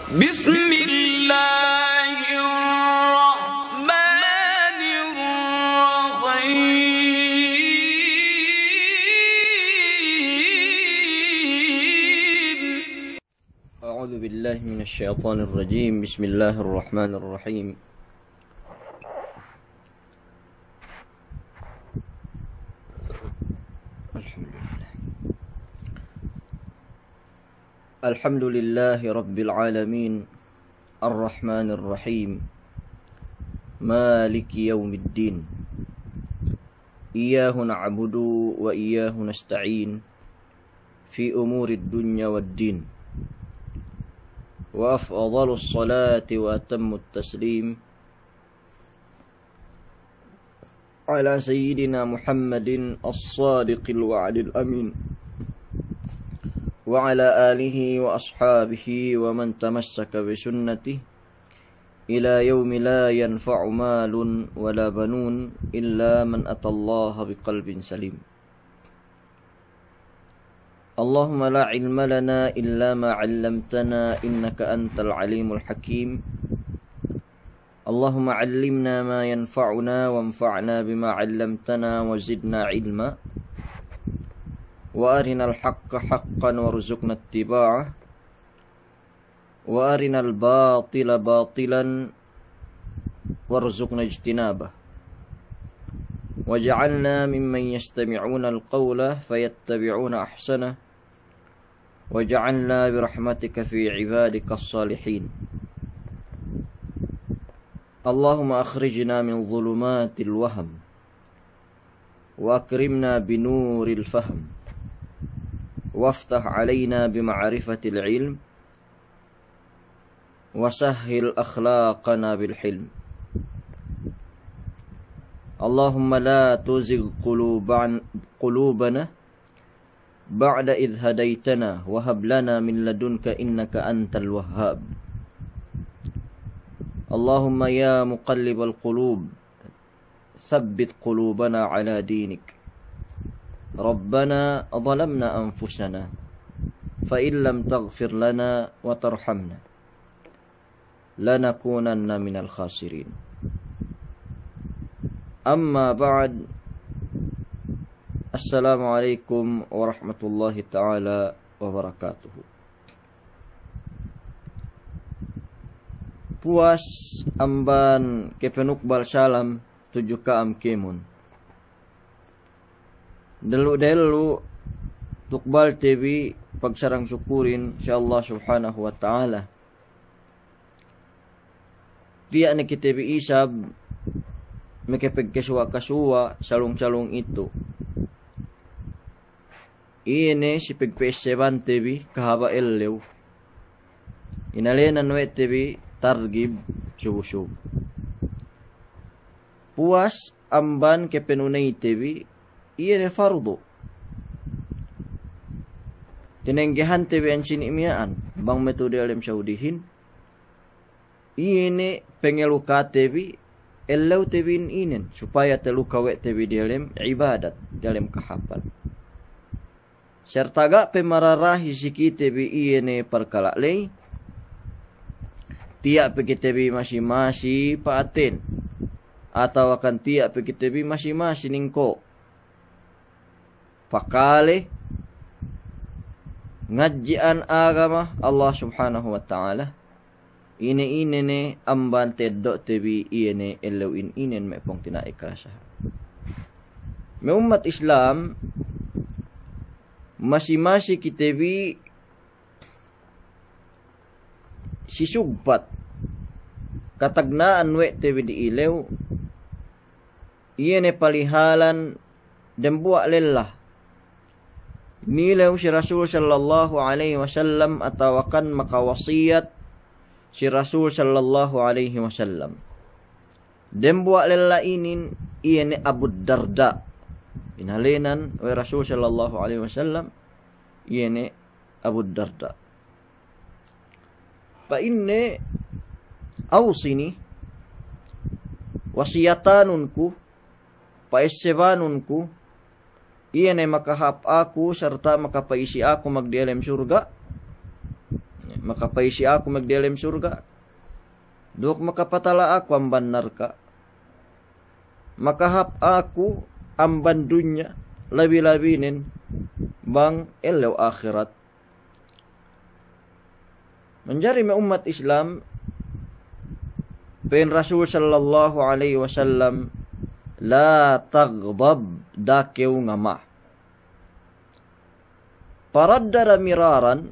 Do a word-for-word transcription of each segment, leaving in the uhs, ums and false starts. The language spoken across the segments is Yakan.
بسم الله الرحمن الرحيم. أعوذ بالله من الشيطان الرجيم. بسم الله الرحمن الرحيم. الحمد لله. الحمد لله رب العالمين، الرحمن الرحيم، مالك يوم الدين، إياه نعبد وإياه نستعين في أمور الدنيا والدين، وأفضل الصلاة وأتم التسليم على سيدنا محمد الصادق الوعد الأمين، وعلى آله وأصحابه ومن تمسك بسنته إلى يوم لا ينفع مال ولا بنون إلا من أتى الله بقلب سليم. اللهم لا علم لنا إلا ما علمتنا إنك أنت العليم الحكيم. اللهم علمنا ما ينفعنا وانفعنا بما علمتنا وزدنا علما. وأرنا الحق حقا وارزقنا اتباعه. وأرنا الباطل باطلا وارزقنا اجتنابه. واجعلنا ممن يستمعون القول فيتبعون أحسنه. واجعلنا برحمتك في عبادك الصالحين. اللهم أخرجنا من ظلمات الوهم وأكرمنا بنور الفهم وافتح علينا بمعرفة العلم وسهل أخلاقنا بالحلم. اللهم لا تزغ قلوبا-، قلوبنا بعد إذ هديتنا وهب لنا من لدنك إنك أنت الوهاب. اللهم يا مقلب القلوب ثبت قلوبنا على دينك. ربنا ظلمنا أنفسنا فإن لم تغفر لنا وترحمنا لنكونن من الخاسرين. أما بعد، السلام عليكم ورحمة الله تعالى وبركاته. Puwas amban kepenukbal salam tudju ka'am kēmon. Dellu'-dellu' tukbalte bi pagsarang-sukurin si Allah Subhanahu wa Ta'ala. Tiya' ne kite bi isab makapagkasuwa'-kasuwa' salung-salung itu. Iye ne si pagpa'essebante bi kahaba' ellew. Inalenan we' te bi targib subu-subu. Puwas amban kepenuneyte bi, iye ne fardu. Tinenggehante bi ensini' miya'an, bang me' tu'u diyalem Saudihin, iye ne pengelukate bi, ellewte bi in inen, supaya teluka we' te bi diyalem ibadat, diyalem kahāpan. Serta ga' pe mararahi si kite bi iye ne parkala' ley, tiya' pe kite bi masi-masi pa'aten, atawakan tiya' pe kite bi masi-masi ningko' pakale ngadji'an agama Allah Subhanahu wa Ta'ala, ine-ine ne amban teddo'te bi iye ne ellew in inen me' pungtina'i kalasahan. Me' ummat Islam, masi-masi kite bi si sugpat katagna'an we' te bi di'ilew, iye ne palihalan dembuwa' lella nilew si Rasul sallallahu alaihi wasallam atawakan makawasiyat si Rasul sallallahu alaihi wasallam. Dembuwa' lella inin iye ne Abu Darda. Inalenan we' Rasul sallallahu alaihi wasallam iye ne Abu Darda. Pa'inne, "Awsini, wasiyatanun ku, pa'essebanun ku, iye ne makahāp aku sarta' makapa'isi aku magdiyalem surga', Makapa'isi aku magdiyalem surga', duk makapatala' aku amban narka'. Makahāp aku amban dunya, labi-labinen bang ellew ahirat. Manjari me' ummat Islam, pa'in Rasul sallallahu alaihi wasallam, "La taghdab," da'a kew ngama'. Faraddada miraran,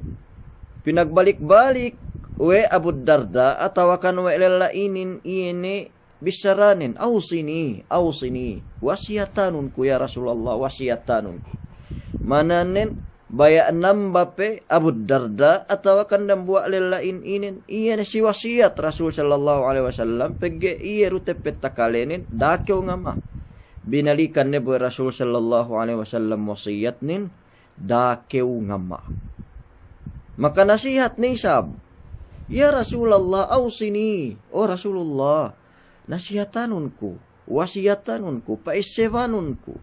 pinagbalik-balik we' Abu Darda atawakan we' lella inin iye ne bissaranen, "Awsini, awsini, wasiyatanun ku ya Rasulallah, wasiyatanun ku." Ma'ananen, baya' namba pe Abu Darda atawakan dambuwa' lella inin, iye ne si wasiyat Rasul sallallahu alaihi wasallam, pegge' iye du teppet takalenen, "Da'a kew ngama'." Binalikan ne bu we' Rasul sallallahu alaihi wasallam wasiyatnen, "Da'a kew ngama'." Maka nasihat ne isab, "Ya Rasulallah, awsini, o Rasulullah, nasihatanun ku, wasiyatanun ku, pa'essebanun ku."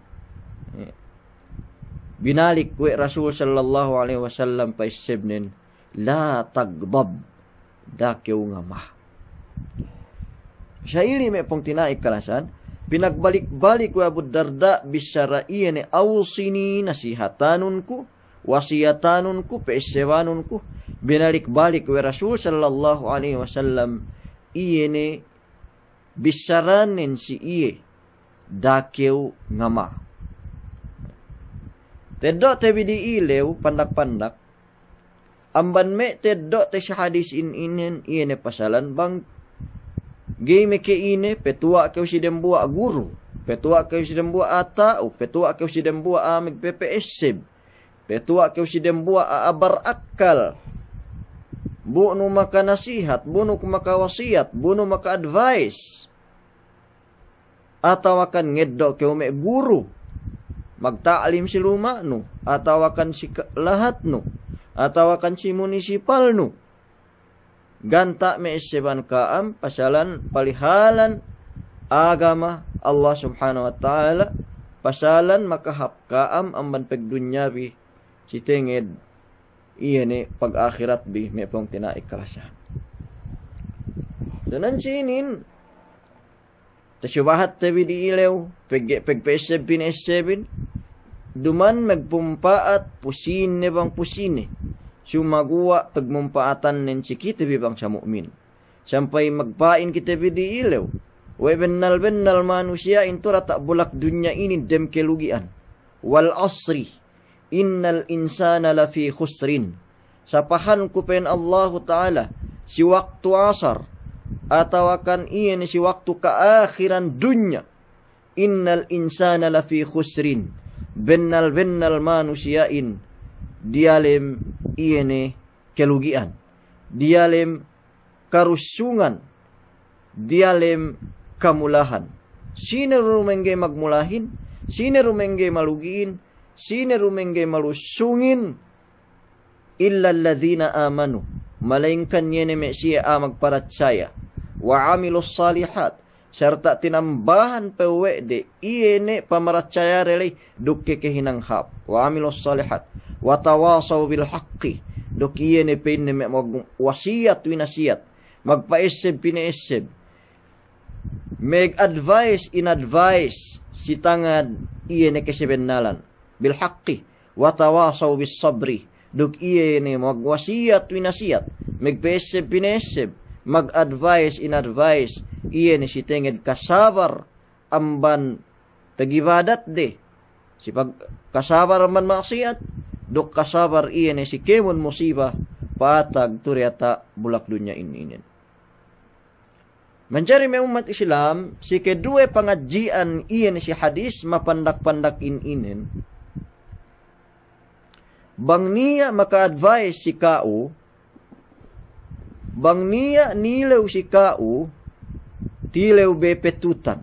Binalik we' Rasul sallallahu alaihi wasallam pa'essebnen, "La taghdab, da'a kew ngama'." Sa'ili me' pungtina'i kalasahan, pinagbalik-balik we' Abu Darda bissara iye ne, "Awsini, nasihatanun ku, wasiyatanun ku, pa'essebanun ku." Binalik-balik we' Rasul sallallahu alaihi wasallam iye ne bissaranen si iye, "Da'a kew ngama'." Teddo'te bi di'ilew pandak-pandak, amban me' teddo'te si hadis in inen, iye ne pasalan bang ga'i me' ke ine, petuwa' kew si dembuwa' guru, petuwa' kew si dembuwa' a'a ta'u, petuwa' kew si dembuwa' a'a magpepa'esseb, petuwa' kew si dembuwa' a'a barakkal. Bu nu makanasihat, bu nu makawasiyat, bu nu maka-advice. Atawakan ngeddo' kew me' guru, magta'lim si luma'nu, atawakan si ka-, lahatnu, atawakan si munisipalnu. Ganta' me' esseban ka'am pasalan palihalan agama Allah Subhanahu wa Ta'ala, pasalan makahāp ka'am amban pagdunyabi si tenged iye ne pag-ahiratbi, me' pungtina'i kalasahan. Danan si inin, tasubahatte bi di'ilew, pegge' pagpa'esseb pina'essebin, duma'in magpumpa'at pu sine bang pu sine, sumaguwa' pagmumpa'atannen si kite bi bangsa mu'min. Sampay magpa'in kite bi di'ilew, we' bennal-bennal manusiya'in tu' diyata' bulak dunya inin dem kalugi'an. Wal asri, innal insana lafi khusrin. Sapahanku, pa'in Allahu Ta'ala, si waktu asar, atawakan iye ne si waktu ka'akhiran dunya, innal insana lafi khusrin. Bennal-bennal manusiya'in diyalem iye ne kalugi'an, diyalem karussungan, diyalem kamulahan. Sine du mengge magmulahin, sine du mengge malugi'in, sine du mengge malussungin, illa alladhina amanu, malayingkan iye ne me' siye a'a magparatsaya, wa amilus salihat, sarta' tinambahan pe we' de iye ne pamaratsayade ley duk kekehinang hāp, wa amilus salihat, wa tawasaw bil haqqi, duk iye ne pa'inne me' magwasiyat winasiyat, magpa'esseb pina'esseb, mag-advice inadvice si tangad iye ne kasabennalan, bil haqqi, wa tawasaw bis sabri, duk iye ne magwasiyat winasiyat, magpa'esseb pina'esseb, mag-advice inadvice iye ne si tenged kasabar amban pag'ibadatde, si pag-, kasabar amban ma'asiyat, duk kasabar iye ne si kēmon musiba pa'atag tu' diyata' bulak dunya inin. Manjari me' ummat Islam, si keduwe pangadji'an iye ne si hadis mapandak-pandak in inin. Bang niya' maka-advice si ka'u, bang niya' nilew si ka'u, tilew be petutan.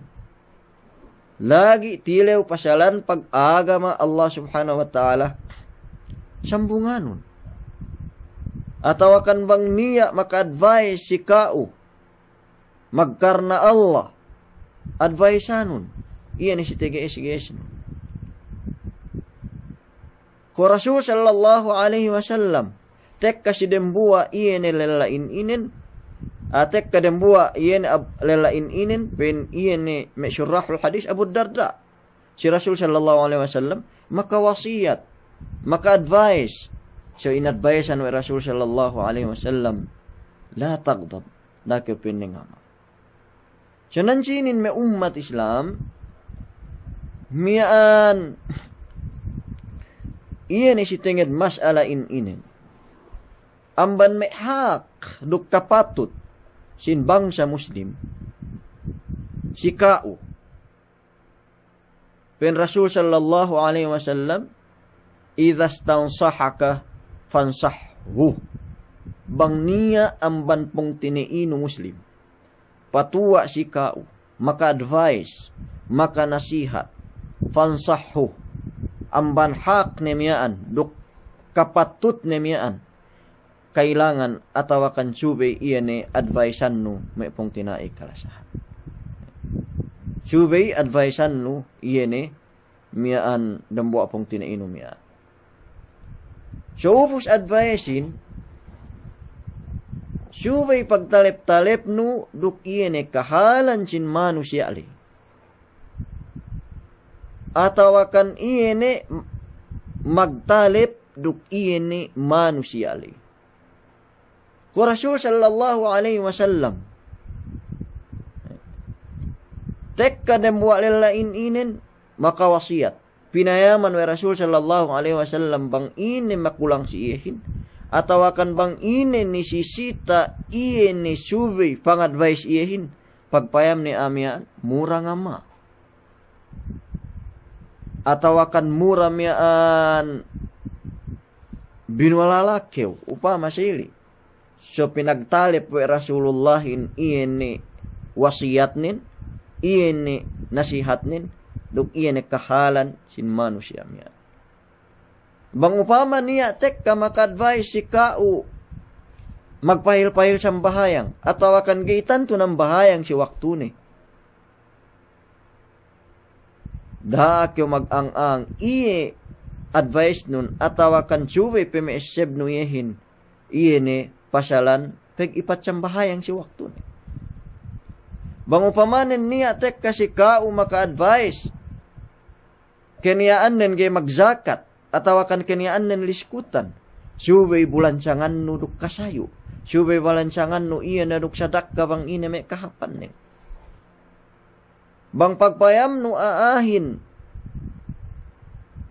Lagi' tilew pasalan pag-agama Allah Subhanahu wa Ta'ala sambunganun. Atawakan bang niya' maka-advice si ka'u, magkarna Allah, advice-anun, iye ne si tege'es-ge'esnun. Ko Rasul sallallahu alaihi wasallam, tekka si dembuwa' iye ne lella in inen, ah, tekka dembuwa' iye ne ab-, lella in inen, pa'in iye ne me' shurrahul hadis Abu Darda. Si Rasul sallallahu alaihi wasallam, makawasiyat, maka-advice. So, in-advice-an we' Rasul sallallahu alaihi wasallam, "La taghdab," da'a kew pinengama. So, nan sinin me' ummat Islam, miya'an, iye ne si tenged mas'ala in inen. Amban me' hak duk kapatut sin bangsa Muslim, si ka'u. Pa'in Rasul sallallahu alaihi wasallam, "Idza stansahaka fansahhu." Bang niya' amban pungtina'inu Muslim patuwa' si ka'u, maka-advice, maka-nasihat, fansahhu, amban hak ne miya'an, duk kapatut ne miya'an, kailangan atawakan subey iye ne advice-annu me' pungtina'i kalasahan. Subey advice-annu iye ne miya'an dembuwa' pungtina'inu miya'an. So ubus advice-in, subey pagtalep-talepnu duk iye ne kahalan sin manusiya' ley. Atawakan iye ne m-, magtalep duk iye ne manusiya' ley. Ku Rasul sallallahu alaihi wasallam, tekka dembuwa' lella in inen makawasiyat. Pinayaman we' Rasul sallallahu alaihi wasallam bang ine makulang si iyehin, atawakan bang ine nisisita iye ne subey pang-advice iyehin, pagpayamne a'a miya'an, mura ngama. Atawakan mura miya'an binuwalala kew, upama sili. So pinagtalep we' Rasulullahin iye ne wasiyatnen, iye ne nasihatnen, duk iye ne kahalan sin manusiya' miya'an. Bang upama niya' tekka maka-advice si ka'u magpahil-pahil sambahayang, atawakan ga'i tantu nambahayang si waktune. Da'a kew mag-ang-ang, iye advice-nun, atawakan subey pe me' essebnu iyehin, iye ne pasalan peg'ipat sambahayang si waktune. Bang upamanen niya' tekka si ka'u maka-advice, keniya'annen ga'i magjakat, atawakan keniya'annen liskutan, subey bulansangannu duk kasayu', subey balansangannu iye ne duk sadakka bang ine me' kahapannen. Bang pagpayamnu a'ahin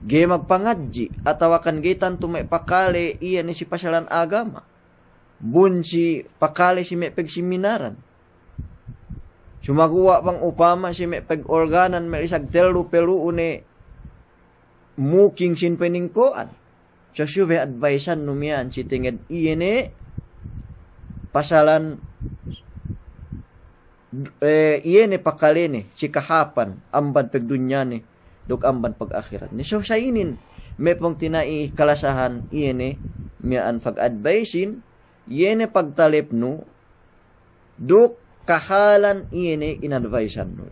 ga'i magpangadji', atawakan ga'i tantu me' pakale iye ne si pasalan agama, bun si pakale si me' pegseminaran. Sumaguwa' bang upama si me' pegorganan me' lisag tellu pe lu'u ne muking sin peningko'an. So subey advice-annu miya'an si tenged iye ne pasalan, eh, iye ne pakalene si kahapan amban pegdunyane duk amban pagahiratne. So sa inin me' pungtina'i kalasahan iye ne miya'an pag-advice-in, iye ne pagtalepnu, duk kahalan iye ne in-advice-annu.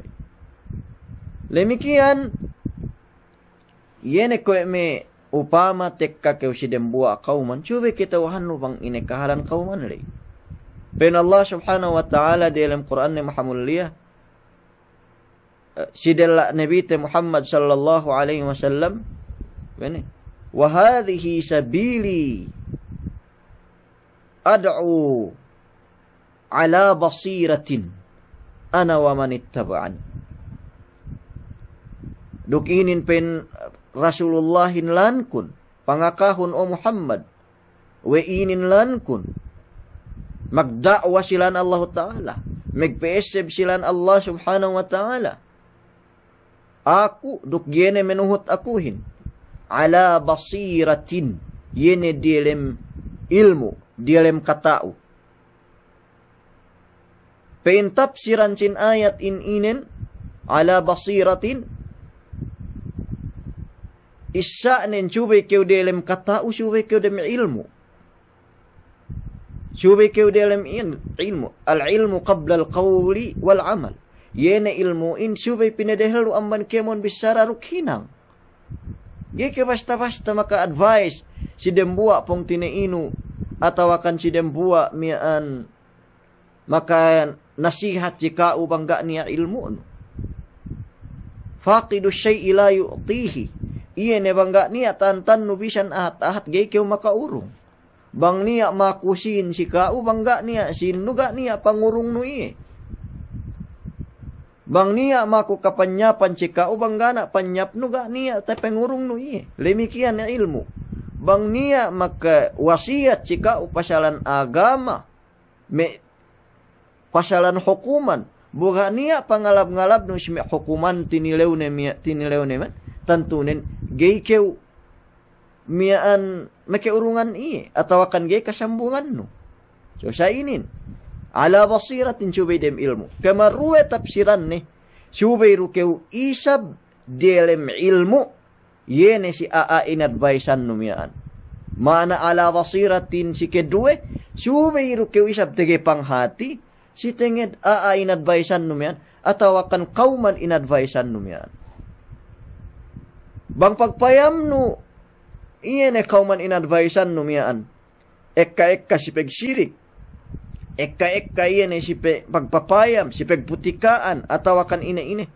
Lemikiyan, iye ne kuwe' me' upama tekka kew si dembuwa' kawman, subey kata'uhannu bang ine kahalan kawman ley. Pa'in Allah Subhanahu wa Ta'ala diyalem Kur'anne mahamulliya, eh, si della' Nabite Muhammad sallallahu alaihi wasallam, bene, "Wa hadhihi sabili ad'u ala basiratin ana wa manittaba'ani." Duk inin pa'in Rasulullahin lānkun, pangakahun, o Muhammad, we' inin lānkun, magda'wa si lān Allahu Ta'ala, magpa'esseb si lān Allah Subhanahu wa Ta'ala. Aku duk iye ne manuhut akuhin, ala basiratin, iye ne diyalem ilmu', diyalem kata'u. Pa'in tapsiran sin ayat in inen, ala basiratin, issa'nen subey kew diyalem kata'u, subey kew dem ilmu'. Subey kew diyalem il-, ilmu'. Al-ilmu qablal qawli wal amal. Iye ne ilmu'in subey pinedehellu amban kēmon bissara duk hinang. Ga'i kew basta-basta maka-advice si dembuwa' pungtina'inu atawakan si dembuwa' miya'an makanasihat si ka'u bang ga' niya' ilmu'nu. Faqidu syai'i la yu'tihi. Iye ne bang ga' niya' tantannu bisan ahat-ahat ga'i kew maka'urung. Bang niya' maku sīn si ka'u, bang ga' niya' sīnnu, ga' niya' pangurungnu iye. Bang niya' maku kapanyapan si ka'u, bang ga' niya' panyapnu, ga' niya' tapangurungnu iye. Damikkiyan ilmu'. Bang niya' makawasiyat si ka'u pasalan agama, me' pasalan hukuman, bu ga' niya' pangalab-ngalabnu si me' hukuman tinilew ne miya-, tinilew ne man, tantunen ga'i kew miya'an maka'urungan iye, atawakan ga'i kasambungannu. So sa inin, ala basiratin, subey dem ilmu'. Kamaruwe tapsiranne, subey du kew isab diyalem ilmu', iye ne si a'a inadvisannu miya'an. Ma'ana ala basiratin si keduwe, subey du kew isab tege panghati, si tenged a'a inadvisannu miya'an, atawakan kawman inadvisannu miya'an. Bang pagpayamnu, iye ne kawman inadvisannu miya'an, ekka-ekka si pagsirik, ekka-ekka iye ne si pe-, pagpapayam, si pagputika'an, atawakan ine-ine.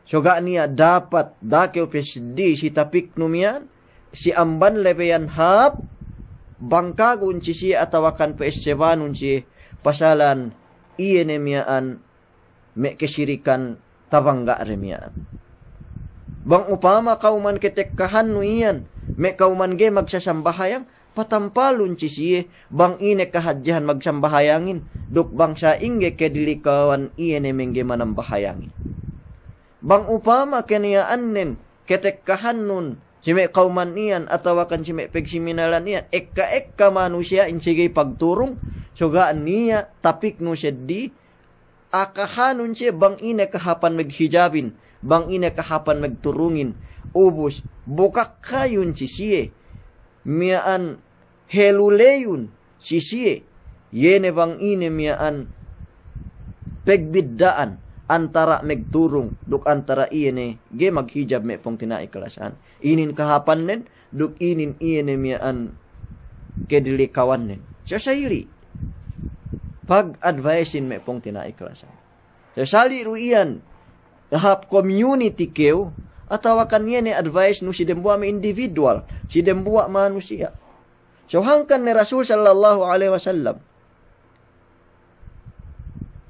So ga' niya' dapat, da'a kew pe seddili si tapiknu miya'an, si amban lebeyan hāp, bang kagun si siye atawakan pe essebanun siye, pasalan iye ne miya'an, me' kesirikan tabangga' de miya'an. Bang upama kawman ketekkahannu iyan, me' kawman ga'i magsasambahayang, patampalun si siye, bang ine kahadjehan magsambahayangin, duk bang sa'ingge kedilikawan iye ne mengge manambahayangin. Bang upama keniya'annen, ketekkahannun, si me' kawman iyan, atawakan si me' pegsiminalan iyan, ekka-ekka manusiya'in si ga'i pagturung, so ga' niya' tapiknu seddili, akahanun siye bang ine kahāpan meghijabin, bang ine kahāpan megturungin, ubus, bu kakkayun si siye, miya'an heluleyun si siye, iye ne bang ine miya'an pegbidda'an antara' megturung duk antara' iye ne ga'i maghijab me' pungtina'i kalasahan. Inin kahāpannen, duk inin iye ne miya'an kedilikawannen. So sa ili', pag-advice-in me' pungtina'i kalasahan. So sali' du iyan, hap community kew, atawakan iye ne advice-nu si dembuwa' me' individual, si dembuwa' manusiya'. So hangkan ne Rasul sallallahu alaihi wasallam,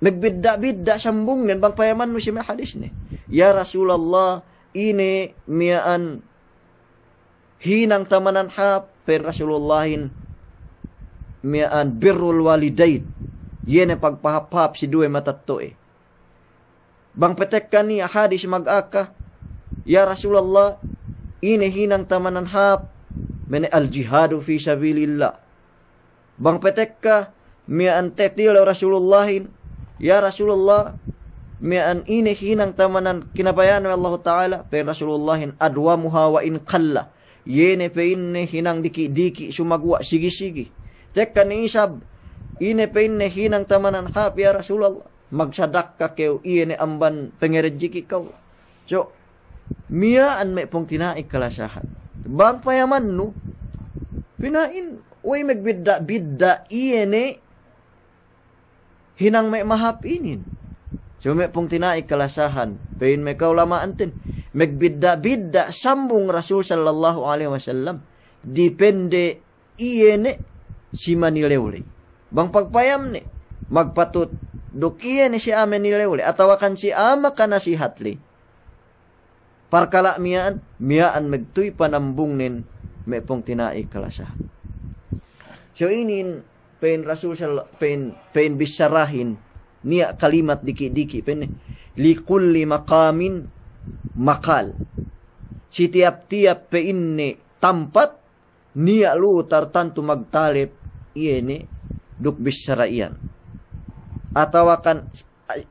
megbidda'-bidda' sambungnen bang payamannu si me' hadisne. Ya Rasulallah, ine miya'an hinang tamanan hāp, pa'in Rasulullahin, miya'an birrul walidain, iye ne pagpahāp-hāp si duwe matetto'e. Bang petekka niya' hadis magaka, ya Rasulallah, ine hinang tamanan hāp, mene al-jihadu fi sabilillah. Bang petekka, miya'an tetilew Rasulullahin, ya Rasulullah, miya'an ine hinang tamanan kinabaya'an we' Allahu Ta'ala, pa'in Rasulullahin, adwamuha wa in qalla. Iye ne pa'inne hinang diki'-diki' sumaguwa' sigi-sigi. Tekka ne isab, ine pa'inne hinang tamanan hāp, ya Rasulallah, magsadakka kew, iye ne amban pengerejiki' kew. So, miya'an me' pungtina'i kalasahan. Bang payamannu, pina'in, we' megbidda'-bidda' iye ne hinang me' mahāp inin. So me' pungtina'i kalasahan, pa'in me' ka'ulama'anten, megbidda'-bidda' sambung Rasul sallallahu alaihi wasallam, dipende iye ne si manilew ley. Bang pagpayamne, magpatut duk iye ne si a'a manilew ley, atawakan si a'a makanasihat ley. Parkala' miya'an, miya'an magtuy panambungnen me' pungtina'i kalasahan. So inin pa'in Rasul sal-, pa'in, pa'in bissarahin, niya' kalimat diki'-diki' pa'inne, likulli maqamin maqal. Si tiyap-tiyap pa'inne tampat, niya' lu'u tartantu magtalep iye ne duk bissara iyan. Atawakan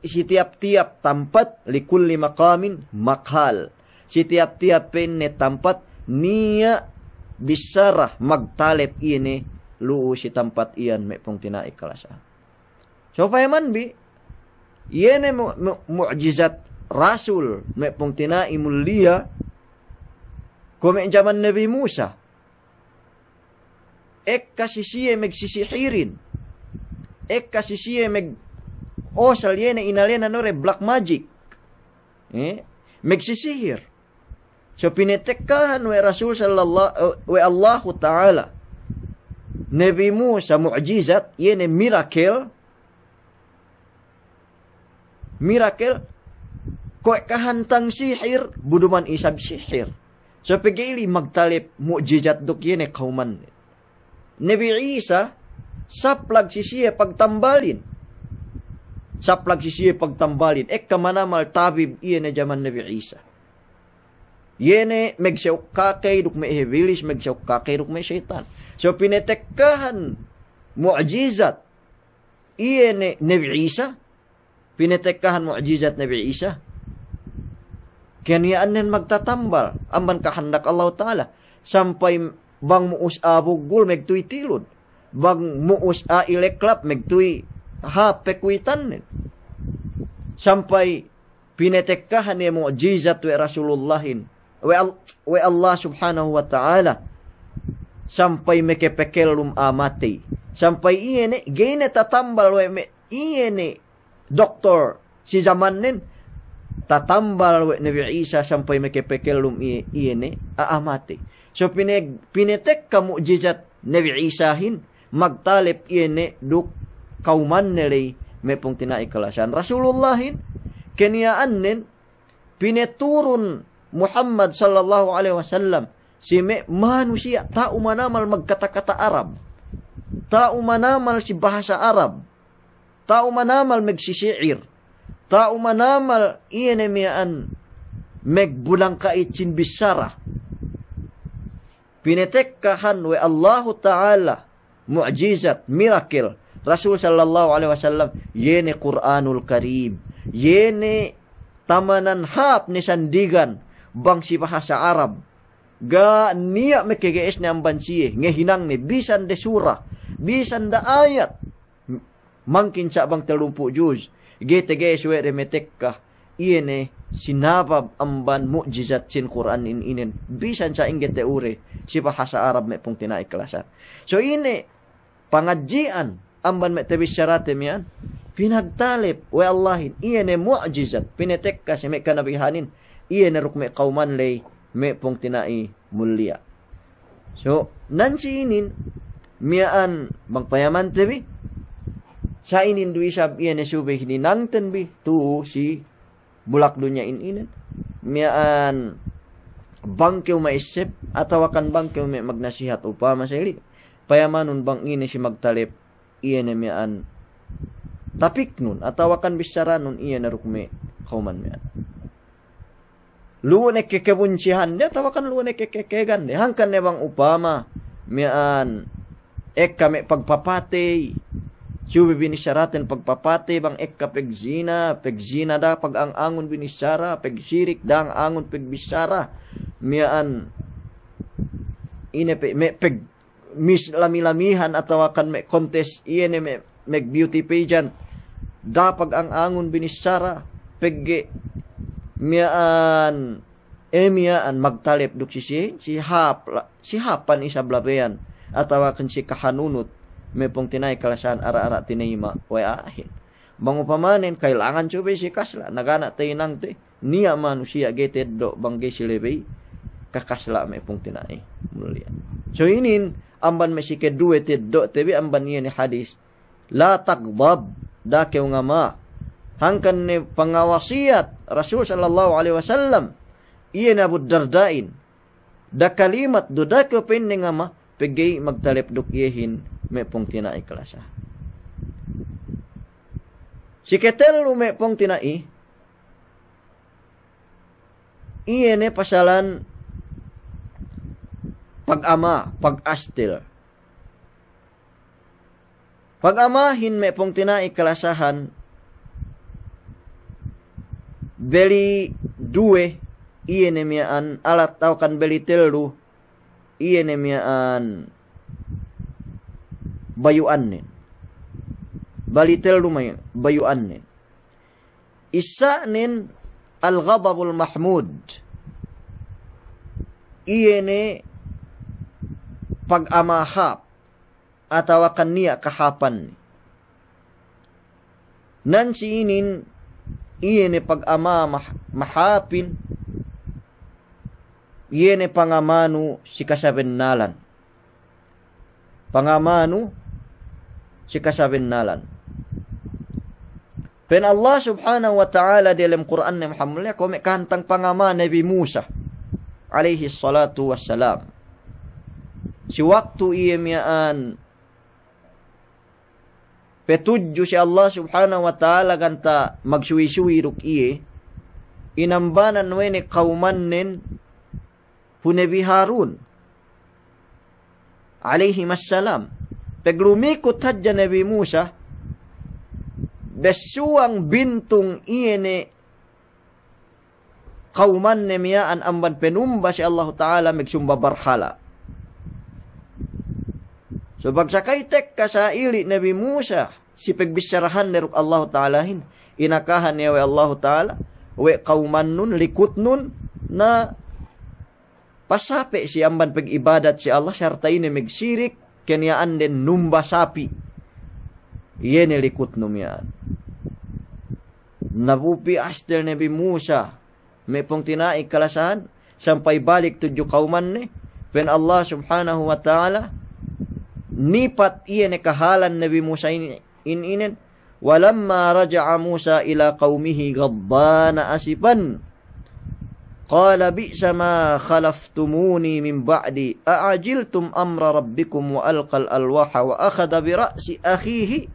si tiyap-tiyap tampat, likulli maqamin maqal. Si tiyap-tiyap pa'inne tampat, niya' bissara magtalep iye ne lu'u si tampat iyan me' pungtina'i kalasahan. So payamanbi, iye ne mu-, mu-, mu'jizat Rasul me' pungtina'i mulliya, kuwe' me' jaman Nabi Musa. Ekka si siye megsisihirin. Ekka si siye meg-, osal iye ne inalenan ore black magic. Eh? Megsisihir. So pinetekkahan we' Rasul sallallahu, eh, we' Allahu Ta'ala Nabi Musa mu'jizat, iye ne miracle. Miracle, kuwe' kahantang sihir, bu duma'in isab sihir. So pegge' ili magtalep mu'jizat duk iye ne kawman. Nabi Isa, saplag si siye pagtambalin. Saplag si siye pagtambalin. Ekka manamal tabib iye ne jaman Nabi Isa. Iye ne megseuk kakey duk me' ibilis, megseuk kakey duk me' seyitan. So pinetekkahan mu'jizat iye ne Nabi Isa, pinetekkahan mu'jizat Nabi Isa. Keniya'annen magtatambal amban kahandak Allahu Ta'ala. Sampay bang mu'us a'a buggul megtuy tilud. Bang mu'us a'a ileklap megtuy hāp pekuwitannen. Sampay pinetekkahan iye mu'jizat we' Rasulullahin. We' Al-, we' Allah Subhanahu wa Ta'ala. Sampay mekepekellum a'a matey. Sampay iye ne, ga'i ne tatambal we' me', iye ne doktor si zamannen, tatambal we' Nabi Isa sampay mekepekellum iye, iye ne, a'a matey. So pine-, pinetekka mu'jizat Nabi Isahin, magtalep iye ne duk kawmanne ley me' pungtina'i kalasahan. Rasulullahin, keniya'annen, pineturun Muhammad sallallahu alaihi wasallam si me' manusiya' ta'u manamal magkata-kata Arab. Ta'u manamal si bahasa Arab. Ta'u manamal megsisi'ir. Ta'u manamal iye ne miya'an megbulangka'it sin bissara. Pinetekkahan we' Allahu Ta'ala mu'jizat, miracle, Rasul sallallahu alaihi wasallam, iye ne Kur'anul Karim, iye ne tamanan hāp ne sandigan, bang si bahasa Arab. Ga' niya' mekege'es ne amban siye, ngehinang ne, bisan de sura, bisan de ayat. Mangkin sa' bang tellumpū' juz, ga'i tege'es we' de metekka, iye ne sinabab amban mu'jizat sin Kur'an in inen, bisan sa'ingge te'ure, si bahasa Arab me' pungtina'i kalasahan. So ine pangadji'an amban me' tabissarate miya'an, pinagtalep we' Allahin, iye ne mu'jizat, pinetekka si me' kanabihanin, iye ne duk me' kawman ley, me' pungtina'i mulliya'. So, nan si inin, miya'an bang payamante bi, sa' inin du isab iye ne subey hininangten bi, tu'u si bulak dunya in inen. Miya'an bang kew ma'esseb, atawakan bang kew me' magnasihat upama sa' ili. Payamanun bang ine si magtalep, iye ne miya'an tapiknun, atawakan bissaranun iye ne duk me' kawman miya'an. Lu'u ne kekebunsihan de, atawakan lu'u ne kekekegande. Hangkan ne bang upama, miya'an ekka me' pagpapatey, subey binissaraten pagpapatey, bang ekka pegzina, pegzina da'a pagang-angun binissara, pegsirik da'a ang-angun pegbissara, miya'an ine pe, me' peg mis lami-lamihan atawakan me' kontes, iye ne me', me' beauty pageant. Da'a pagang-angun binissara, pegge' miya'an, e miya'an magtalep duk si siyehin, si hāp la-, si hāpan isab labeyan, atawakan si kahanunut, me' pungtina'i kalasahan ara'-ara' tinayima' we' a'ahin. Bang upamanen, kailangan subey si kasla', nagana' tahinangte, niya' manusiya' ga'i teddo' bang ga'i si lebey kakasla' me' pungtina'i mulliya'. So inin amban me' si keduwe teddo'te bi amban iye ne hadis, "La taghdab," da'a kew ngama. Hangkan ne pangawasiyat Rasul sallallahu alaihi wasallam, iye ne Abu Darda'in, da'a kalimat du da'a kew pa'inne ngama, pegge' magtalep duk iyehin me' pungtina'i kalasahan. Si ketellu me' pungtina'i, iye ne pasalan pagama, pag-astel. Pagamahin me' pungtina'i kalasahan, beli duwe, iye ne miya'an alat, atawakan beli tellu, iye ne miya'an bayu'annen. Beli tellu may-, bayu'annen. Issa'nen al-ghadabul mahmud. Iye ne pagama hāp. atawakan niya' kahāpanne. Nan si inin, iye ne pagama mah-, mahāpin, iye ne pangamanu si kasabennalan. Pangamanu si kasabennalan. Pa'in Allah Subhanahu wa Ta'ala diyalem Kur'anne Muhammad, kuwe' me' kahantang pangama Nabi Musa, alayhis salatu wassalam. Si waktu iye miya'an petudju si Allah Subhanahu wa Ta'ala ganta' magsuwi-suwi duk iye, inambanan we' ne kawmannen pu Nabi Harun, alayhimas salam. Pegge' lumikut hadja Nabi Musa, bessuwang bintung iye ne kawmanne miya'an amban penumba si Allahu Ta'ala, megsumba barhala'. So, pagsakay tekka sa'ili' Nabi Musa si pegbissarahanne duk Allahu Ta'alahin, inakahan iye we' Allahu Ta'ala, we' kawmannun, likutnun, na pasape' si amban peg'ibadat si Allah, sarta' ine megsirik, keniya'anden numba sapi'. Iye ne likutnu miya'an. Na bu pī astel Nabi Musa, me' pungtina'i kalasahan, sampay balik tudju kawmanne, pa'in Allah Subhanahu wa Ta'ala, nipat iye ne kahalan Nabi Musa inin, in inen, ولما رجع موسى إلى قومه غضبان آسفا قال بئس ما خلفتموني من بعدي أعجلتم أمر ربكم وألقى الألواح وأخذ برأس أخيه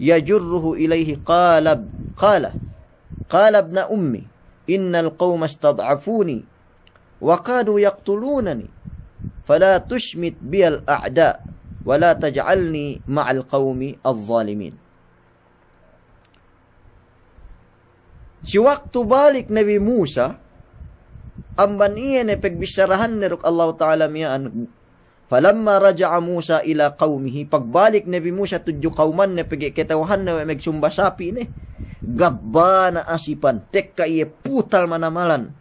يجره إليه قال، قال، قال ابن أم إن القوم استضعفوني وكادوا يقتلونني فلا تشمت بي الأعداء ولا تجعلني مع القوم الظالمين. Si waktu balik Nabi Musa, amban iye ne pegbissarahanne duk Allahu Ta'ala miya'an, فلما رجع موسى إلى قومه, pagbalik Nabi Musa tudju kawmanne pegge' kata'uhanne we' megsumba sapi' ne, غضبان آسفا, tekka iye putal manamalan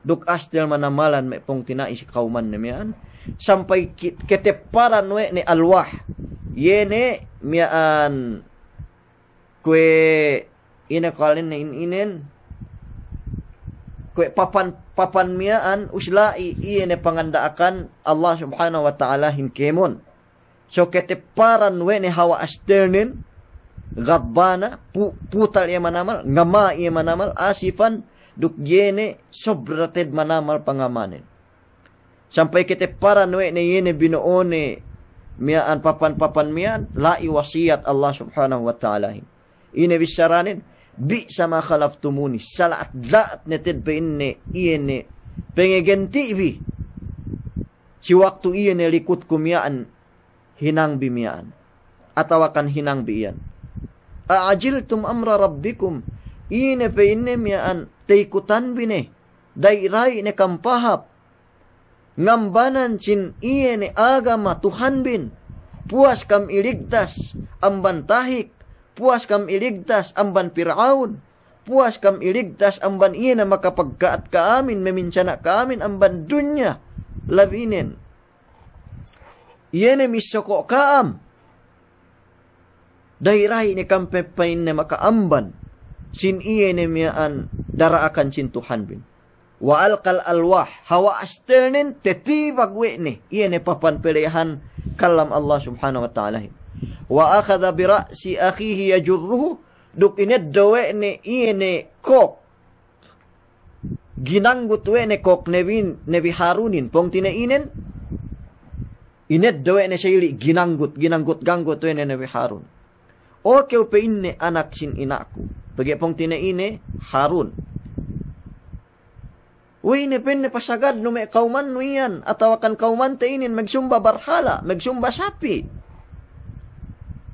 duk astel manamalan me' pungtina'i si kawmanne miya'an, sampay ki-, katepparan we' ne alwah, iye ne miya'an kuwe' ine kalinne in inen, kuwe' papan, papan miya'an usla'i iye ne panganda'akan Allah Subhanahu wa Ta'alahin kēmon. So katepparan we' ne hawa' astelnen, غضبان, pu-, putal iye manamal, ngama iye manamal, آسفا, duk iye ne sobra te'ed manamal pangamanen. Sampay katepparan we' ne iye ne bino'one miya'an papan-papan miya'an, la'i wasiyat Allah Subhanahu wa Ta'alahin. Ine bissaranen, بئس ما خلفتموني, sala'at-la'at ne te'ed pa'inne iye ne pangagenti'bi si waktu iye ne likutku miya'an hinangbi miya'an, atawakan hinangbi iyan. أعجلتم أمر ربكم, ine pa'inne miya'an taykutanbi ne, da'i-da'i ne kam pahāp, ngambanan sin iye ne agama Tuhanbin, puwas kam iligtas amban tahik, puwas kam iligtas amban Pir'aun, puwas kam iligtas amban iye ne makapagka'at ka'amin, maminsana' ka'amin amban dunya labinen. Iye ne missoko' ka'am. Da'i-da'i ne kam pe pa'inne maka'amban sin iye ne miya'an dara'akan sin Tuhanbin. وألقى الألواح, hawa' astelnen tetibag we' ne iye ne papan pelehan kalam Allah Subhanahu wa Ta'alahin. وأخذ برأس أخيه يجره, duk ineddo' we' ne iye ne kōk ginanggut we' ne kōk Nabi, Nabi Harunin, pungtina'inen, ineddo' we' ne sa'ili' ginanggut, ginanggut-ganggut we' ne Nabi Harun. O kew pa'inne anak sin ina'ku, pegge' pungtina'ine Harun. We'ey ne pa'inne pasagadnu me' kawmannu iyan, atawakan kawmante inin megsumba barhala', megsumba sapi'.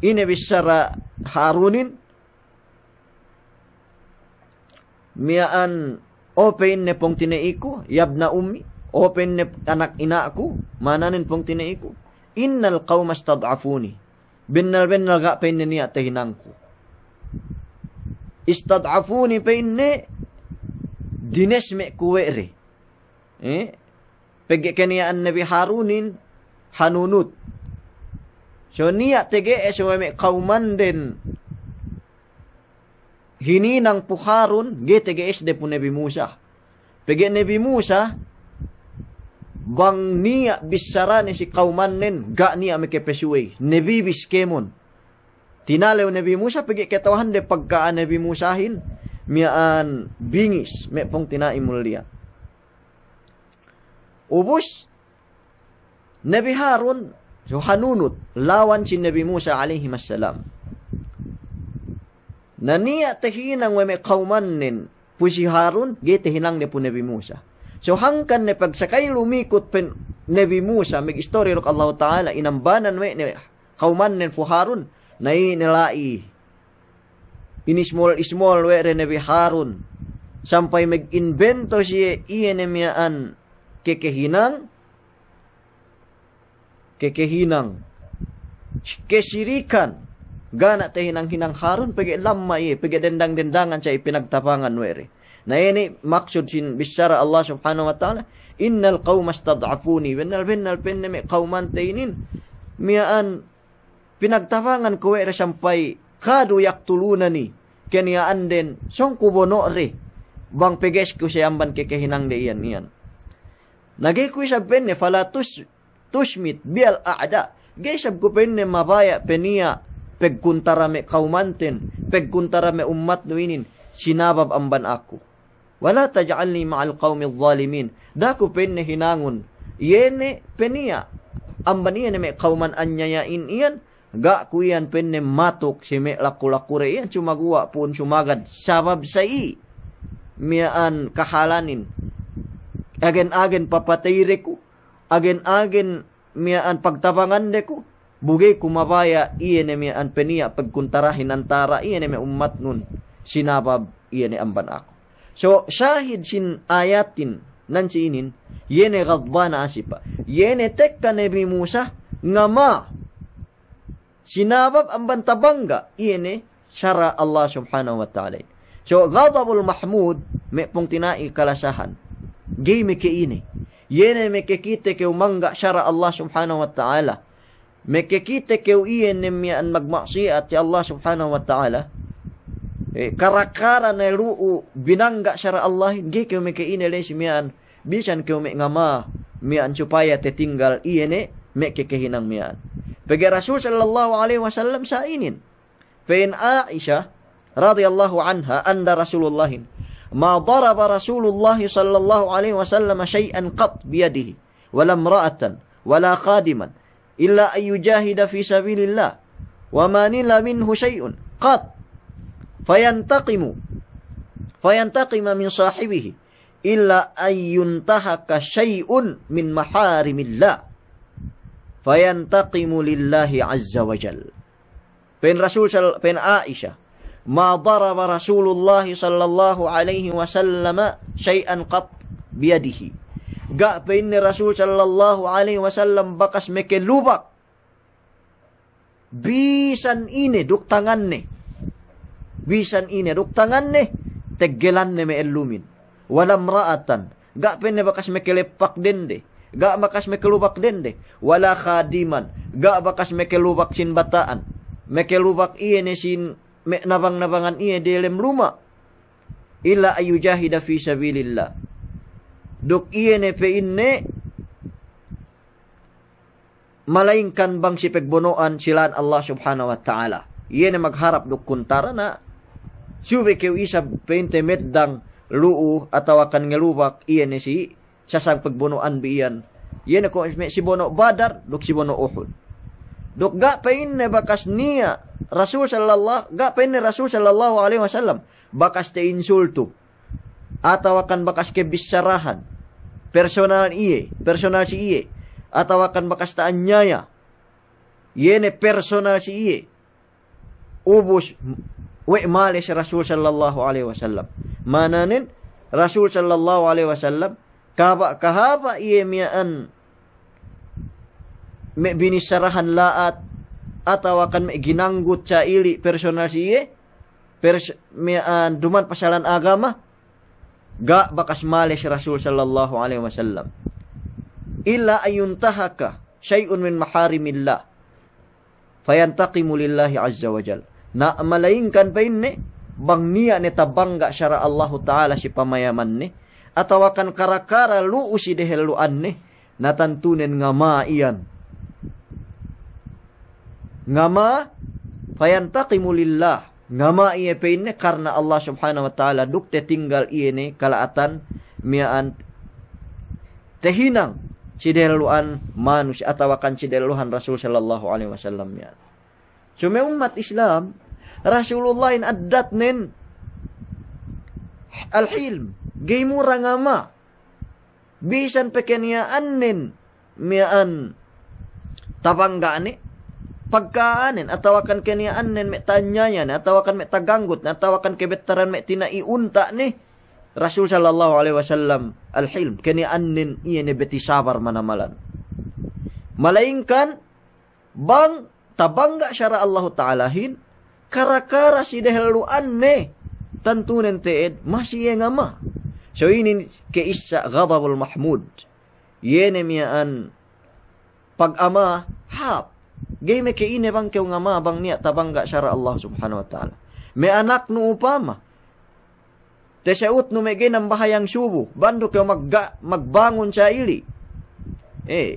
Ine bissara Harunin, miya'an, o pa'inne pungtina'iku, يا ابن أمي, o pa'inne anak ina'ku, ma'ananen pungtina'iku, إن القوم استضعفوني. Bennal-bennal ga' pa'inne niya' tahinangku. استضعفوني pa'inne dinesme' ku we' de. Eh? Pegge' keniya'an Nabi Harunin hanunut. So niya' tege'es we' me' kawmanden hininang pu Harun, ga'i tege'esde pu Nabi Musa. Pegge' Nabi Musa, bang niya' bissarane si kawmannen, ga' niya' makapasuwey, nabibis kēmon. Tinalew Nabi Musa, pegge' kata'uhande pagka'an Nabi Musahin miya'an bingis, me' pungtina'i mulliya. Ubus, Nabi Harun, so hanunut lawan si Nabi Musa alayhimassalam. Na niya' tahinang we' me' kawmannen pu si Harun, ga'i tahinangde pu Nabi Musa. So hangkan ne pagsakay lumikut pe Nabi Musa, mag-istori duk Allahu Ta'ala, inambanan we' ne kawmannen pu Harun, na ine la'i inismol-ismol we' de Nabi Harun, sampay mag-imbento siye iye ne miya'an kekehinang, kekehinang, kesirikan, ga' ne tahinang-hinang Harun, pegge' lamma iye, pegge' dendang-dendangan sa' ipinagtapangan we' de. Na ine maksud sin bissara Allah Subhanahu wa Ta'ala, "Innal qawma istad'afuni." Bennal-bennal pa'inne me' kawmante inin miya'an pinagtapangan ku we' de sampay kadu yaqtulunani, keniya'anden sōng ku bono' de, bang pegesku siye amban kekehinangde iyan-iyan. Na ga'i ku isab pa'inne, fala tus-, tushmit biyal a'da'. Ga'i isab ku pa'inne mabaya' pe niya' pagkuntara me' kawmanten, pagkuntara me' ummatnu inin, sinabab amban aku. Wala taj'alni ma'al qawmidh dhalimin. Da'a ku pa'inne hinangun iye ne pe niya' amban iye ne me' kawman anyaya'in iyan, ga' ku iyan pa'inne matuk si me' laku-laku de iyan, sumaguwa' pu'un sumagad sabab sa'i miya'an kahalanin. Agen-agen papatey de ku, agen-agen miya'an pagtabangande ku, bu ga'i ku mabaya' iye ne miya'an pe niya' pagkuntarahin antara iye ne me' ummatnun, sinabab iye ne amban aku. So, sahid sin ayatin nan si inin, iye ne ghadbana asipa'. Iye ne tekka Nabi Musa ngama, sinabab amban tabangga' iye ne sara' Allah Subhanahu wa Ta'ala. So, ghadabul mahmud, me' pungtina'i kalasahan, ga'i maka'ine. Iye ne makakite kew mangga' sara' Allah Subhanahu wa Ta'ala. Makakite kew iye ne miya'an magma'siyat si Allah Subhanahu wa Ta'ala, e, kara-kara ne lu'u binangga' sara' Allahin, ga'i kew maka'ine la'i si miya'an, bisan kew me' ngama miya'an supaya tatinggal iye ne me' kekehinang miya'an. Pegge' Rasul sallallahu alaihi wasallam sa' inin. Pa'in Aisha radiyallahu anha, anda Rasulullahin, "Ma daraba Rasulullah sallallahu alaihi wasallam shay'an qat biyadihi, wala imra'atan, wala khadiman, illa an yujahida fi sabilillah, wa ma nila minhu shay'un qat, fayantaqimu, fayantaqima min sahibihi, illa an yuntahaka shay'un min maharimillah, fayantaqimu lillahi azza wa jal." Pa'in Rasul sal-, pa'in Aisha, "Ma daraba Rasulullah sallallahu alaihi wasallam shay'an qat biyadihi." Ga' pa'inne Rasul sallallahu alaihi wasallam bakas makalubak bisan ine duk tanganne. Bisan ine duk tanganne, teggelanne me' ellumin. Wala imra'atan, ga' pa'inne bakas makaleppak dende, ga' bakas makalubak dende. Wala khadiman, ga' bakas makalubak sin bata'an, makalubak iye ne sin me' nabang-nabangan iye delem luma'. Illa an yujahida fi sabilillah. Duk iye ne pa'inne malaingkan bang si pagbono'an si lān Allah Subhanahu wa Ta'ala. Iye ne magharap duk kuntara na, subey kew isab pa'inte meddang lu'u atawakan ngalubak iye ne si sasang pagbono'an bi iyan. Iye ne ko' me' si bono' Badar duk si bono' Uhud. Duk ga' pa'inne bakas niya' Rasul sallallahu, ga' pa'inne Rasul sallallahu alaihi wasallam bakas ta'insultu, atawakan bakas kabissarahan personal iye, personal si iye, atawakan bakas ta'anyaya, iye ne personal si iye. Ubus, we' males Rasul sallallahu alaihi wasallam. Ma'ananen, Rasul sallallahu alaihi wasallam, kaba-, kahaba' iye miya'an me' binissarahan la'at, atawakan me' ginanggut sa'ili' personal si iye, pers-, miya'an duma'in pasalan agama, ga' bakas males Rasul sallallahu alaihi wasallam. Illa an yuntahaka shay'un min maharimillah. fayantaqimu lillahi azza wa jal. Na malayingkan pa'inne, bang niya' ne tabangga' sara' Allahu Ta'ala si pamayamanne, atawakan kara-kara lu'u si dehellu'anne, na tantunen ngama iyan. Ngama, fayantaqimu lillah. Ngama iye pa'inne karna Allah Subhanahu wa Ta'ala, duk tetinggal iye ne kala'atan miya'an tehinang si dehellu'an manusiya' atawakan si dehellu'an Rasul sallallahu alaihi wasallam miya'an. So me' ummat Islam, Rasulullahin addatnen al-hilm, ga'i mura ngama. Bisan pe keniya'annen miya'an tabangga'ne, pagka'anen, atawakan keniya'annen me' ta'anyayane, atawakan me' taganggutne, atawakan kebettaran me' tina'i unta'ne, Rasul sallallahu alaihi wasallam al-hilm, keniya'annen iye ne beti sabar manamalan. Malayingkan bang tabangga' sara' Allahu Ta'alahin, kara-kara si dehellu'anne, tantunen te'ed masi iye ngama. So inin ke'issa ghadabul mahmud. Iye ne miya'an pagama hāp. Ga'i me' ke'ine bang kew ngama bang niya' tabangga' sara' Allah Subhanahu wa Ta'ala. Me' anaknu upama tese'utnu me' ga'i nambahayang subu, bandu kew magga-, magbangun sa'ili. Eh.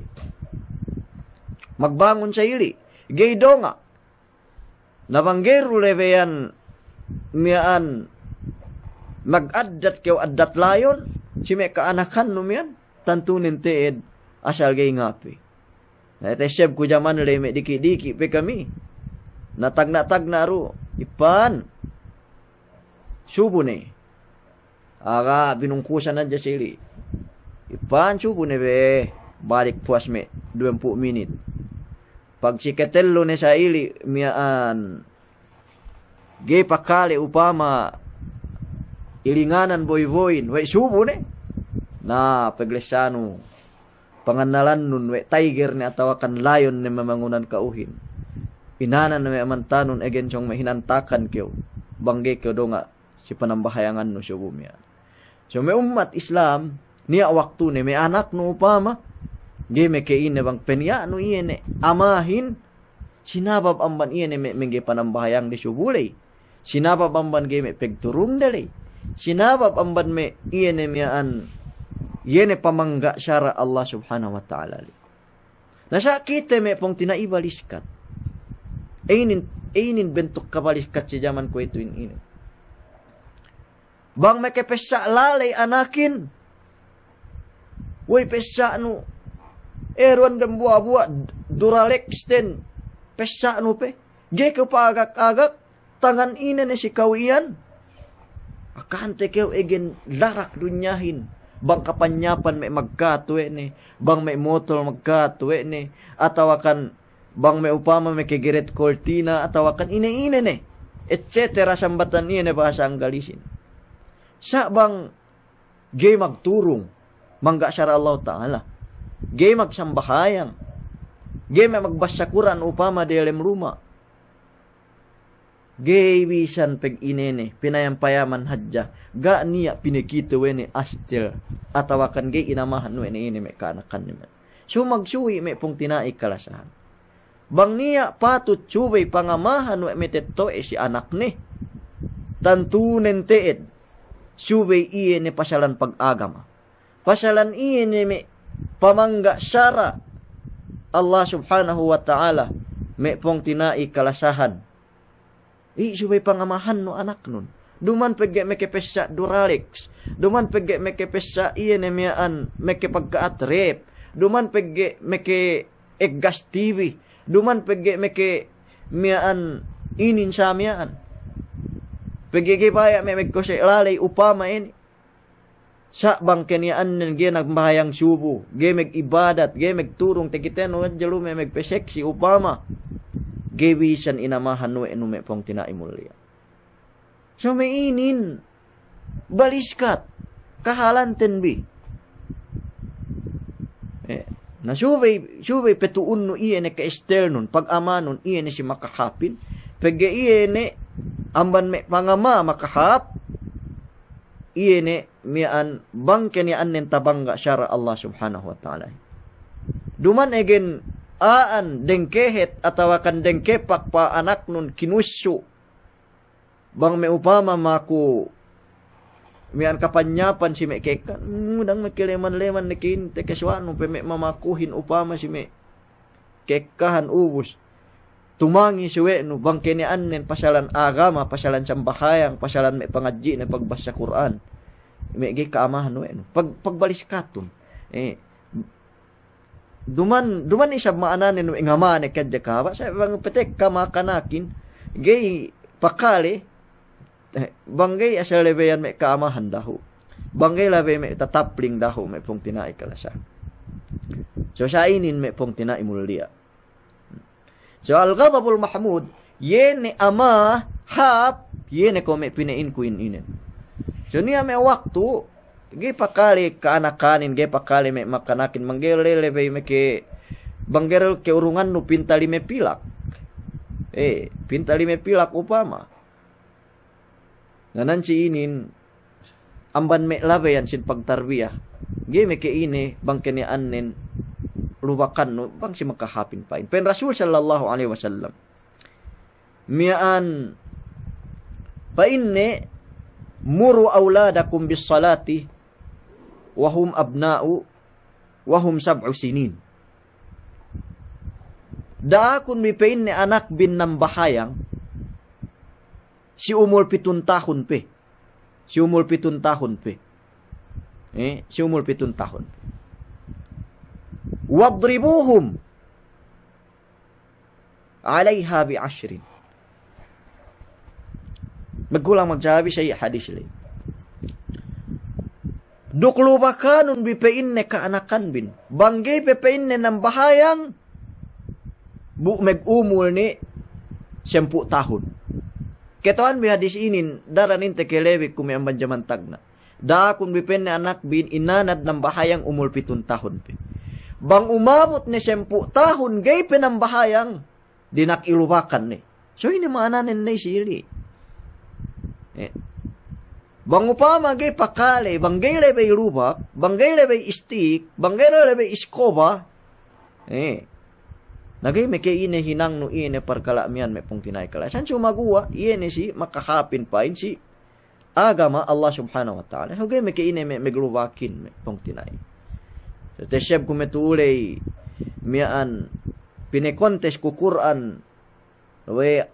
Magbangun sa'ili. Ga'i donga'. Na bang ga'i du lebeyan miya'an magaddat kew addat layon, si me' ka'anakannu miya'an, tantunen te'ed asal ga'i ngape. Na, tesebku jaman ley me' diki'-diki' pe kami. Na tagna'-tagna' du, ipan. Subu ne. Aga binungkusan hadja sili'. Ipan subu ne be, balik puwas me' duwempū' minit. Pag si ketellu ne sa'ili' miya'an ga'i pakale upama ilinganan boy-boyin, we' subu ne. Na, peglesanu. Pangannalannun we' tiger ne atawakan lion ne mamangunan ka'uhin. Inanan ne me' amantanun egen sōng me' hinantakan kew. Bang ga'i kew donga' si panambahayangannu subu miya'an. So me' ummat Islam, niya' waktune me' anaknu upama, ga'i me' ke'ine bang peniya'nu iye ne amahin, sinabab amban iye ne me', me' ga'i panambahayangde subu ley. Sinabab amban ga'i me' pegturungde ley. Sinabab amban me' iye ne miya'an, iye ne pamangga' sara' Allah Subhanahu wa Ta'ala ley. Na sa' kite me' pungtina'i baliskat. Inin, inin bentuk kabaliskat si jaman kuwe'ituhin inin. Bang meke pessa' laley anakin. Wey, pessa'nu. Eruwan dembuwa'-buwa' Duralex ten. Pessa'nu pe. Ga'i kew pa'agak-agak. Tangan ine ne si ka'u iyan. Akahante kew egen larak dunyahin. Bang kapanyapan me' magkatu we' ne. Bang me' motor magkatu we' ne. Atawakan bang me' upama meke geret kortina atawakan ine-ine ne, et cetera sambatan iye ne bahasa Anggalisin. Sa' bang ga'i magturung mangga' sara' Allahu Ta'ala, ga'i magsambahayang, ga'i me' magbassa Kur'an upama diyalem luma'. Ga'i bisan pegine ne, pinayam-payaman hadja, ga' niya' pinekite we' ne astel, atawakan ga'i inamahan we' ne ine me' ka'anakanne me'. So magsuwi' me' pungtina'i kalasahan. Bang niya' patut subey pangamahan we' matetto'e si anakne. Tantunen te'ed subey iye ne pasalan pagagama. Pasalan iye ne me' pamangga' sara' Allah Subhanahu wa Ta'ala, me' pungtina'i kalasahan. I' subey pangamahannu anaknun. Duman pegge' meke pessa' Duralex. Duman pegge' meke pessa' iye ne miya'an meke pagka'at rep. Duman pegge' meke eggas T V. Duman pegge' meke miya'an inin sa miya'an. Pegge' ga'i baya' me' megkose' laley upama inin. Sa' bang keniya'annen ga'i nambahayang subu, ga'i megibadat, ga'i megturung, takitenu hadja lume' megpeseksi upama. Ga'i bisan inamahan we' nu me' pungtina'i muliya. So me' inin baliskat, kahalanten bi. Eh, na subey, subey petu'unnu iye ne ka'astelnun, pagamanun iye ne si makahāpin, pegge' iye ne amban me' pangama makahāp, iye ne miya'an bang keniya'annen tabangga' sara' Allah Subhanahu wa Ta'ala. Duman egen a'an dengkehet atawakan dengkepak pa'anaknun kinussu. Bang me' upama maku miya'an kapanyapan si me' kekka, mudang me' keleman-leman ne kinte kesuwa'nu pe me' mamakuhin upama si me' kekkahan ubus. Tumangi si we' nu bang keniyannen pasalan agama, pasalan sambahayang, pasalan me' pangadji'ne pagbassa Kur'an. Me' ga'i ka'amahan we' nu. Pag-, pagbaliskatun. Eh, Duman, duman isab ma'ananen we' ngamane kadja kahaba', sa' bang petek ka makanakin, ga'i pakale, eh, bang ga'i asal lebeyan me' ka'amahan dahu'. Bang ga'i labe me' tatapling dahu' me' pungtina'i kalasa. So sa' inin me' pungtina'i muliya. So, al-ghadabul mahmud, iye ne ama hāp, iye ne kuwe' me' pine'inku in inen. So, niya' me' waktu, ga'i pakale ka'anakanin, ga'i pakale me' makanakin, bang ga'i lelebey meke, bang ga'i lel ke'urungannu pinta lime pilak. Eh, pinta lime pilak upama. Na nan si inin, amban me' labeyan sin pagtarbiya. Ga'i meke ine bang keniya'annen lubakannu bang si makahāpin pa'in. Pa'in Rasul sallallahu alaihi wasallam. Miya'an pa'inne, "Muru auladakum bis salati wa hum abna'u, wa hum sab'u sinin." Da'akun bi pa'inne anakbin nambahayang, si umul pitun tahun pe. Si umul pitun tahun pe. Eh, si umul pitun tahun. "Wadribuhum alaiha bi ashrin." Magulang magsabi sa' hadis ley. Duk lubakanun bi pa'inne ka'anakanbin. Bang ga'i pe pa'inne nambahayang, bu megumul ne sempū' tahun. Kata'uhanbi hadis inin, daran inte kelebi kuwe' me' amban jaman tagna'. Da'akun bi pa'inne anakbin inanad nambahayang umul pitun tahun pe. Bang umabut ne sempū' tahun ga'i pe nambahayang, dina'ak ilubakan ne. So ine ma'ananen ne si ili. Eh. Bang upama ga'i pakale, bang ga'i lebey lubak, bang ga'i lebey istik, bang ga'i lebey iskoba. Eh. Na ga'i meke ine hinangnu ine parkala' miya'an me' pungtina'i kalasa. Sumaguwa', iye ne si makahāpin pa'in si agama Allah Subhanahu wa Ta'ala. So ga'i meke ine me', meglubakin me' pungtina'i. Teseb ku me' tu'u ley miya'an pinekontes ku Kur'an we',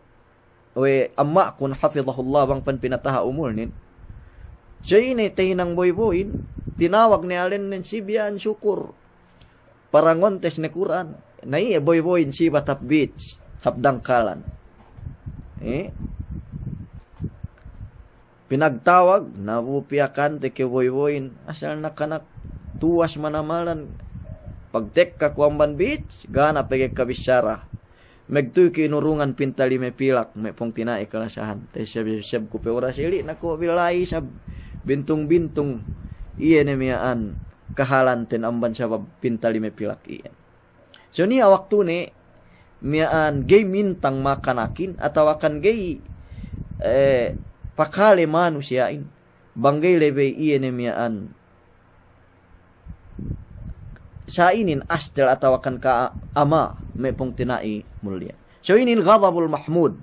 we' amma'kun hafidhahullah bang pan pinataha' umulnin. So ine tehinang boy-boyin, tinawag ne alennen si biyan sukur. Parangontes ne Kur'an. Na iye boy-boyin si batap beach, hap dangkalan. Eh? Pinagtawag, na bu piyakante ke boy-boyin. Asal nakanak tuwas manamalan. Pagtekka ku amban beach, ga' ne pegge' kabissara. Megtuy ke inurungan pinta lime pilak, me' pungtina'i kalasahan. Teseb-seb ku pe oras ili' na ku bila'i sab bintung-bintung. Iye ne miya'an kahalanten amban sabab pinta lime pilak iyan. So niya' waktune miya'an ga'i mintang makanakin atawakan ga'i, eh, pakale manusiya'in. Bang ga'i lebey iye ne miya'an sa' inin astel atawakan ka'ama me' pungtina'i muliya. So inin ghadabul mahmud.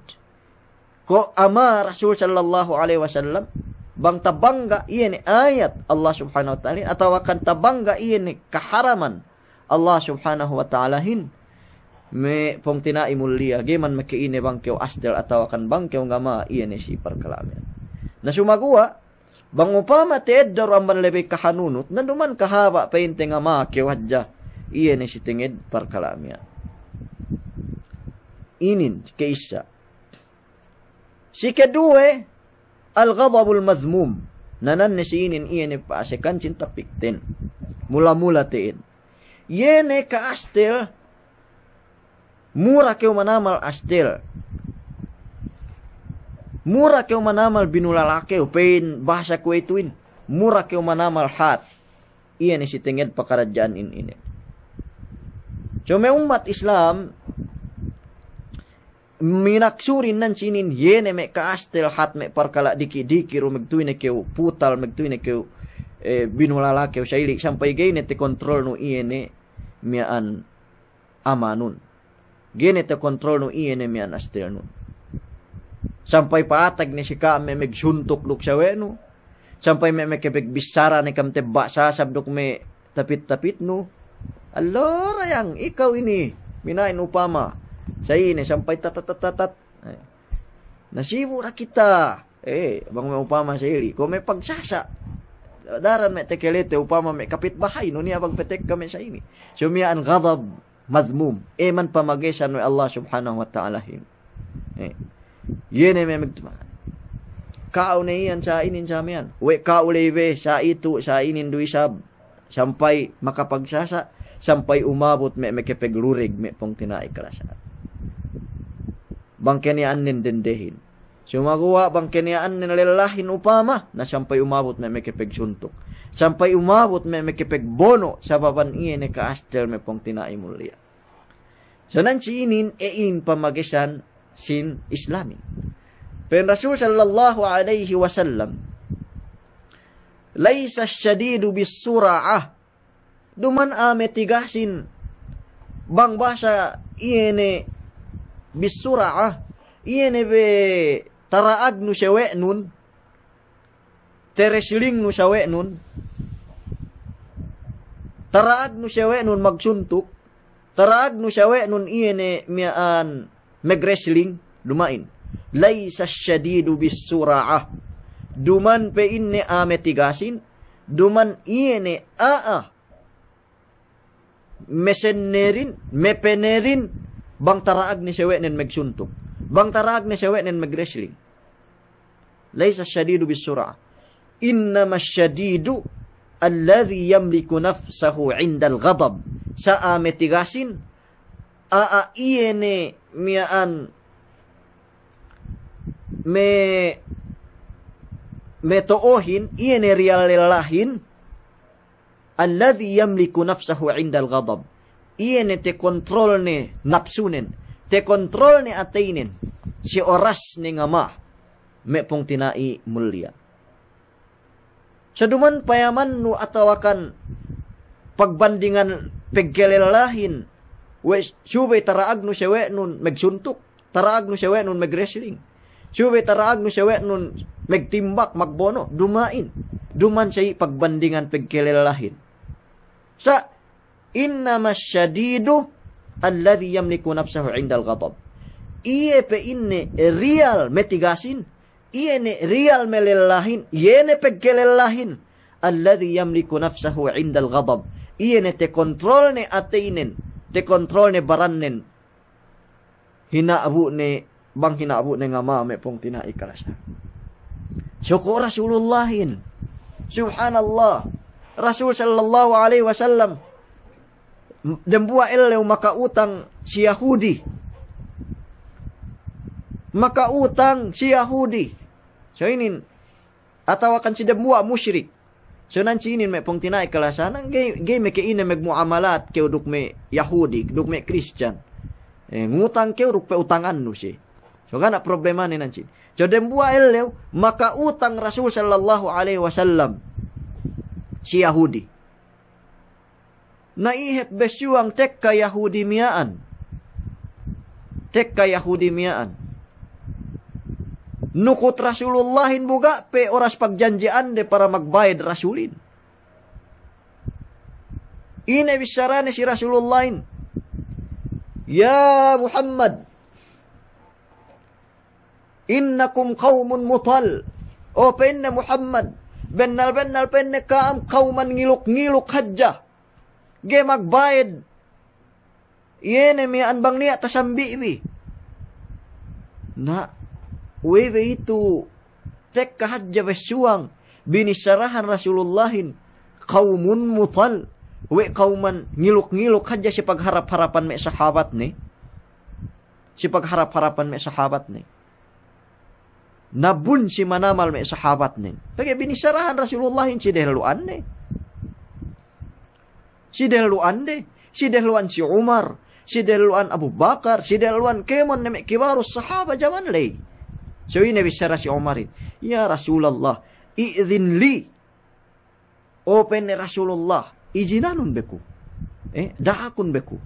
Ko' ama Rasul sallallahu alaihi wasallam, bang tabangga' iye ne ayat Allah Subhanahu wa Ta'alahin, atawakan tabangga' iye ne kaharaman Allah Subhanahu wa Ta'alahin, me' pungtina'i muliya, ga'i man meke ine bang kew astel atawakan bang kew ngama iye ne si parkala' miya'an. Na sumaguwa', bang upama te'ed du amban lebey kahanunut, na duman kahaba' pa'inte ngama kew hadja iye ne si tenged parkala' miya'an. Inin ke'issa. Si keduwe, al-ghadabul madhmum. Na nan ne si inin iye ne pa'asekan sin tapikten. Mula-mula te'ed. Iye ne ka'astel, mura kew manamal astel. Mura kew manamal binulala kew, pa'in bahasa kuwe'ituhin. Mura kew manamal hat. Iye ne si tenged pakaradja'an in inin. So me' ummat Islam, minaksurin nan sinin, iye ne me' ka'astel hat me' parkala' diki'-diki' du, megtuy ne kew putal, megtuy ne kew, eh, binulala kew sa' ili', sampay ga'i ne tekontrolnu iye ne miya'an amanun. Ga'i ne takontrolnu iye ne miya'an astelnun. Sampay pa'atag ne si ka'am me' megsuntuk duk sawe'nu. Sampay me' mekepegbissara ne kam tebba' sasab duk me' tapit-tapitnu. Allora yang ikaw ini, mina'in upama. Sa ine sampay tat, tat, tat, tat, tat. Eh. Na sibu' ra kite. Eh, bang me' upama sa ili, kuwe' me' pagsasa'. Daran me' tekelete upama me' kapit bahay, nu niya' bang petekka me' sa ini. So miya'an ghadab madhmum. Eman pamagesan we' Allah Subhanahu wa Ta'alahin. Eh. Iye ne me' megtema. Ka'u ne iyan sa inin sa miya'an. We' ka'u ley be sa itu, sa inin du isab. Sampay makapagsasa', sampay umabut me' mekepeglurig me' pungtina'i kalasahan. Bang keniya'annen dendehin. Sumaguwa' bang keniya'annen lellahin upama, na sampay umabut me' mekepegsuntuk. Sampay umabut me' mekepegbono', sababan iye ne ka'astel me' pungtina'i muliya'. So nan si inin, e inin pamagesan sin Islamin. Pa'in Rasul sallallahu alaihi wasallam, "Laisa ash-shadidu bis-sura'ah." Duman a'a metigasin, bang bahasa iye ne bis-sura'ah, iye ne be tara'agnu sawe'nun, te-wrestlingnu sawe'nun, tara'agnu sawe'nun magsuntuk, tara'agnu sawe'nun iye ne miya'an meg-wrestling, duma'in. "Laisa ash-shadidu bis-sura'ah." Duman pa'inne a'a metigasin, duman iye ne a'a mesennerin, mepenerin, bang tara'agne sawe'nen megsuntuk, bang tara'agne sawe'nen meg-wrestling. "Laisa ash-shadidu bis-sura'ah. Innama ash-shadidu alladhi yamliku nafsahu 'indal ghadab." Sa a'a metigasin, a'a iye ne miya'an me-, meto'ohin, iye ne riyal lellahin, "alladhi yamliku nafsahu 'indal ghadab." Iye ne tekontrolne napsunen, tekontrolne ateynen, si orasne ngama', me' pungtina'i muliya'. Sa duman payamannu atawakan pagbandingan pegkelellahin, we' subey tara'agnu sawe'nun megsuntuk, tara'agnu sawe'nun meg-wrestling, subey tara'agnu sawe'nun megtimbak, magbono', duma'in. Duman sa'i pagbandingan pegkelellahin. Sa innama ash-shadidu alladhi yamliku nafsahu 'indal ghadab. Iye pa'inne riyal metigasin, iye ne riyal melellahin, iye ne pegkelellahin. Alladhi yamliku nafsahu 'indal ghadab. Iye ne tekontrolne ateynen, tekontrolne barannen. Hina'bu'ne, bang hina'bu'ne ngama' me' pungtina'i kalasahan. Suku' Rasulullahin. Subhanallah. Rasul sallallahu alaihi wasallam, dembuwa' ellew maka'utang si Yahudi. Maka'utang si Yahudi. So inin, atawakan si dembuwa' mushrik. So nan si inin me' pungtina'i kalasahan, ga'i, ga'i me' ke ine megmu'amalat kew duk me' Yahudi, duk me' Kristiyan. Eh, ngutang kew duk pe'utangannu siye. So ga' niya' problemane nan si inin. So dembuwa' ellew, maka'utang Rasul sallallahu alaihi wasallam si Yahudi. Na iye hep bessuwang tekka Yahudi miya'an. Tekka Yahudi miya'an. Nukut Rasulullahin bu ga' pe oras pagjanji'ande para magbayed Rasulin. Ine bissarane si Rasulullahin? "Ya Muhammad, innakum qawmun mutal." O pa'inne Muhammad, bennal-bennal pa'inne ka'am kawman ngiluk-ngiluk hadja. Ga'i magbayed. Iye ne miya'an bang niya' tasambi'bi. Na, we' be itu tekka hadja bessuwang binissarahan Rasulullahin, qawmun mutal, we' kawman ngiluk-ngiluk hadja si pagharap-harapan me' sahabatne. Si pagharap-harapan me' sahabatne. Na bun si manamal me' sahabatnen. Pegge' binissarahan Rasulullahin si dehellu'anne. Si dehellu'ande, si dehellu'an si Umar, si dehellu'an Abu Bakar, si dehellu'an kēmon ne me' kibarus sahaba jaman ley. So ine bissara si Umarin, "Ya Rasulallah, i'dhin li." O pa'inne Rasulullah, ijinanun be ku. Eh, da'akun be ku.